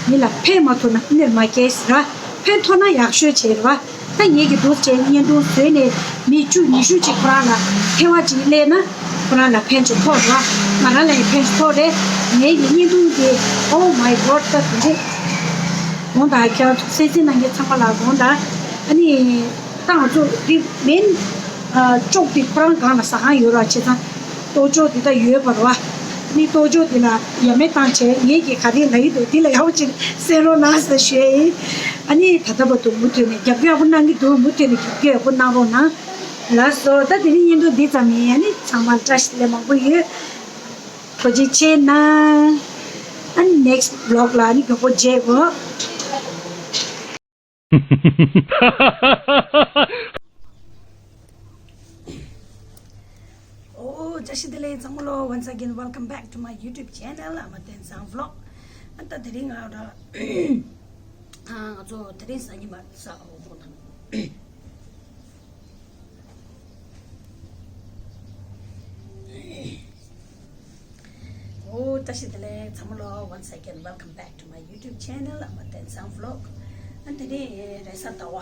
མི་ལ་ཕན་མ་ཐོགས་ན་གནོད་མ་སྐྱེལ་ཟེར་བ། ཕན་ཐོགས་ན་ཡག་ཤོས་བྱེད་རེད་བ། ད་ངེད་ཀྱི་འདུག་ཅེས་བརྙན་ཐུང་བཟོས་ནས་མི་བཅུ་ཉི་ཤུ་ཅིག་ཁོ་རང་ལ་ཐེ་བ་ཅིག་སླེབས་ན་ཁོ་རང་ལ་ཕན་ཅིག་ཐོགས་རེད་བ། ང་རང་ལ་ཡང་ཕན་ཅིག་ཐོགས་རེད། ངེད་ཀྱི་བརྙན་ཐུང་དེ། Oh my God། ད་དེ་འདྲས་དགོངས་དག་ཁྱེད་རང་ཚོ་གསན་གཟིགས་གནང་མཁན་ཚང་མ་ལ་དགོངས་དག་ཨ་ནི་ད་ང་ཚོ་འདི་མེན་ཨ་ཅོག་དེ་ཁོ་རང་སྒང་ལ་ཟ་ཁང་ཡོད་ར། བྱས་ཙང་ལྟོ་ཅོག་དེ་ད་ཡོད་པ་རེད་བ། ནི་ལྟོ་ཅོག་དེ་ལ་ཡ་མེད་བཏང་བྱས་ངེད་ཀྱིས་ག་རེ་ལབ་ཡི་འདུག་དེ་ལ་ཡག་པོ་ཅིག་གསན་རོགས་གནང་ཟེར་ཞུ་ཡ་ཡིན། ཨ་ནི་ད་ལྟ་བར་དུ་མུ་མཐུད་ནས་རྒྱབ་སྐྱོར་ཡག་པོ་གནང་གི་འདུག་མུ་མཐུད་ནས་རྒྱབ་སྐྱོར་ཡག་པོ་གནང་རོགས་གནང་། ལགས་སོ། ད་དེ་རིང་བརྙན་ཐུང་འདི་ཙམ་ཡིན། ཨ་ནི་ཚང་མར་བཀྲ་ཤིས་བདེ་ལེགས་མང་པོ་ཡོད། ཐུགས་རྗེ་ཆེ་གནང་། ཨ་ནི་next vlog་ལ་ཨ་ནི་མགྱོགས་པོ་མཇལ་དགོས། ཨོ། བཀྲ་ཤིས་བདེ་ལེགས་ཚང་མ་ལོ། Once again, welcome back to my YouTube channel. I'm a Tensang Vlog. ཨ་ད་དེ་རིང་ང་ར་ཨ་ང་ཚོ་དེ་རིང་གཟའ་ཉི་མ་ས་འོ་མོ་དང་། ཨོ། བཀྲ་ཤིས་བདེ་ལེགས་ཚང་མ་ལོ། Once again, welcome back to my YouTube channel. I'm a Tensang Vlog. ཨ་དེ་རིང་རེས་གཟའ་ཟླ་བ་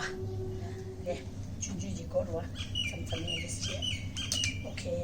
རེད། ཆུང་ཆུང་ཅིག་འགོར་བ། མཚམས་མཚམས་ཡིན་རེད་ཅེས། Okay.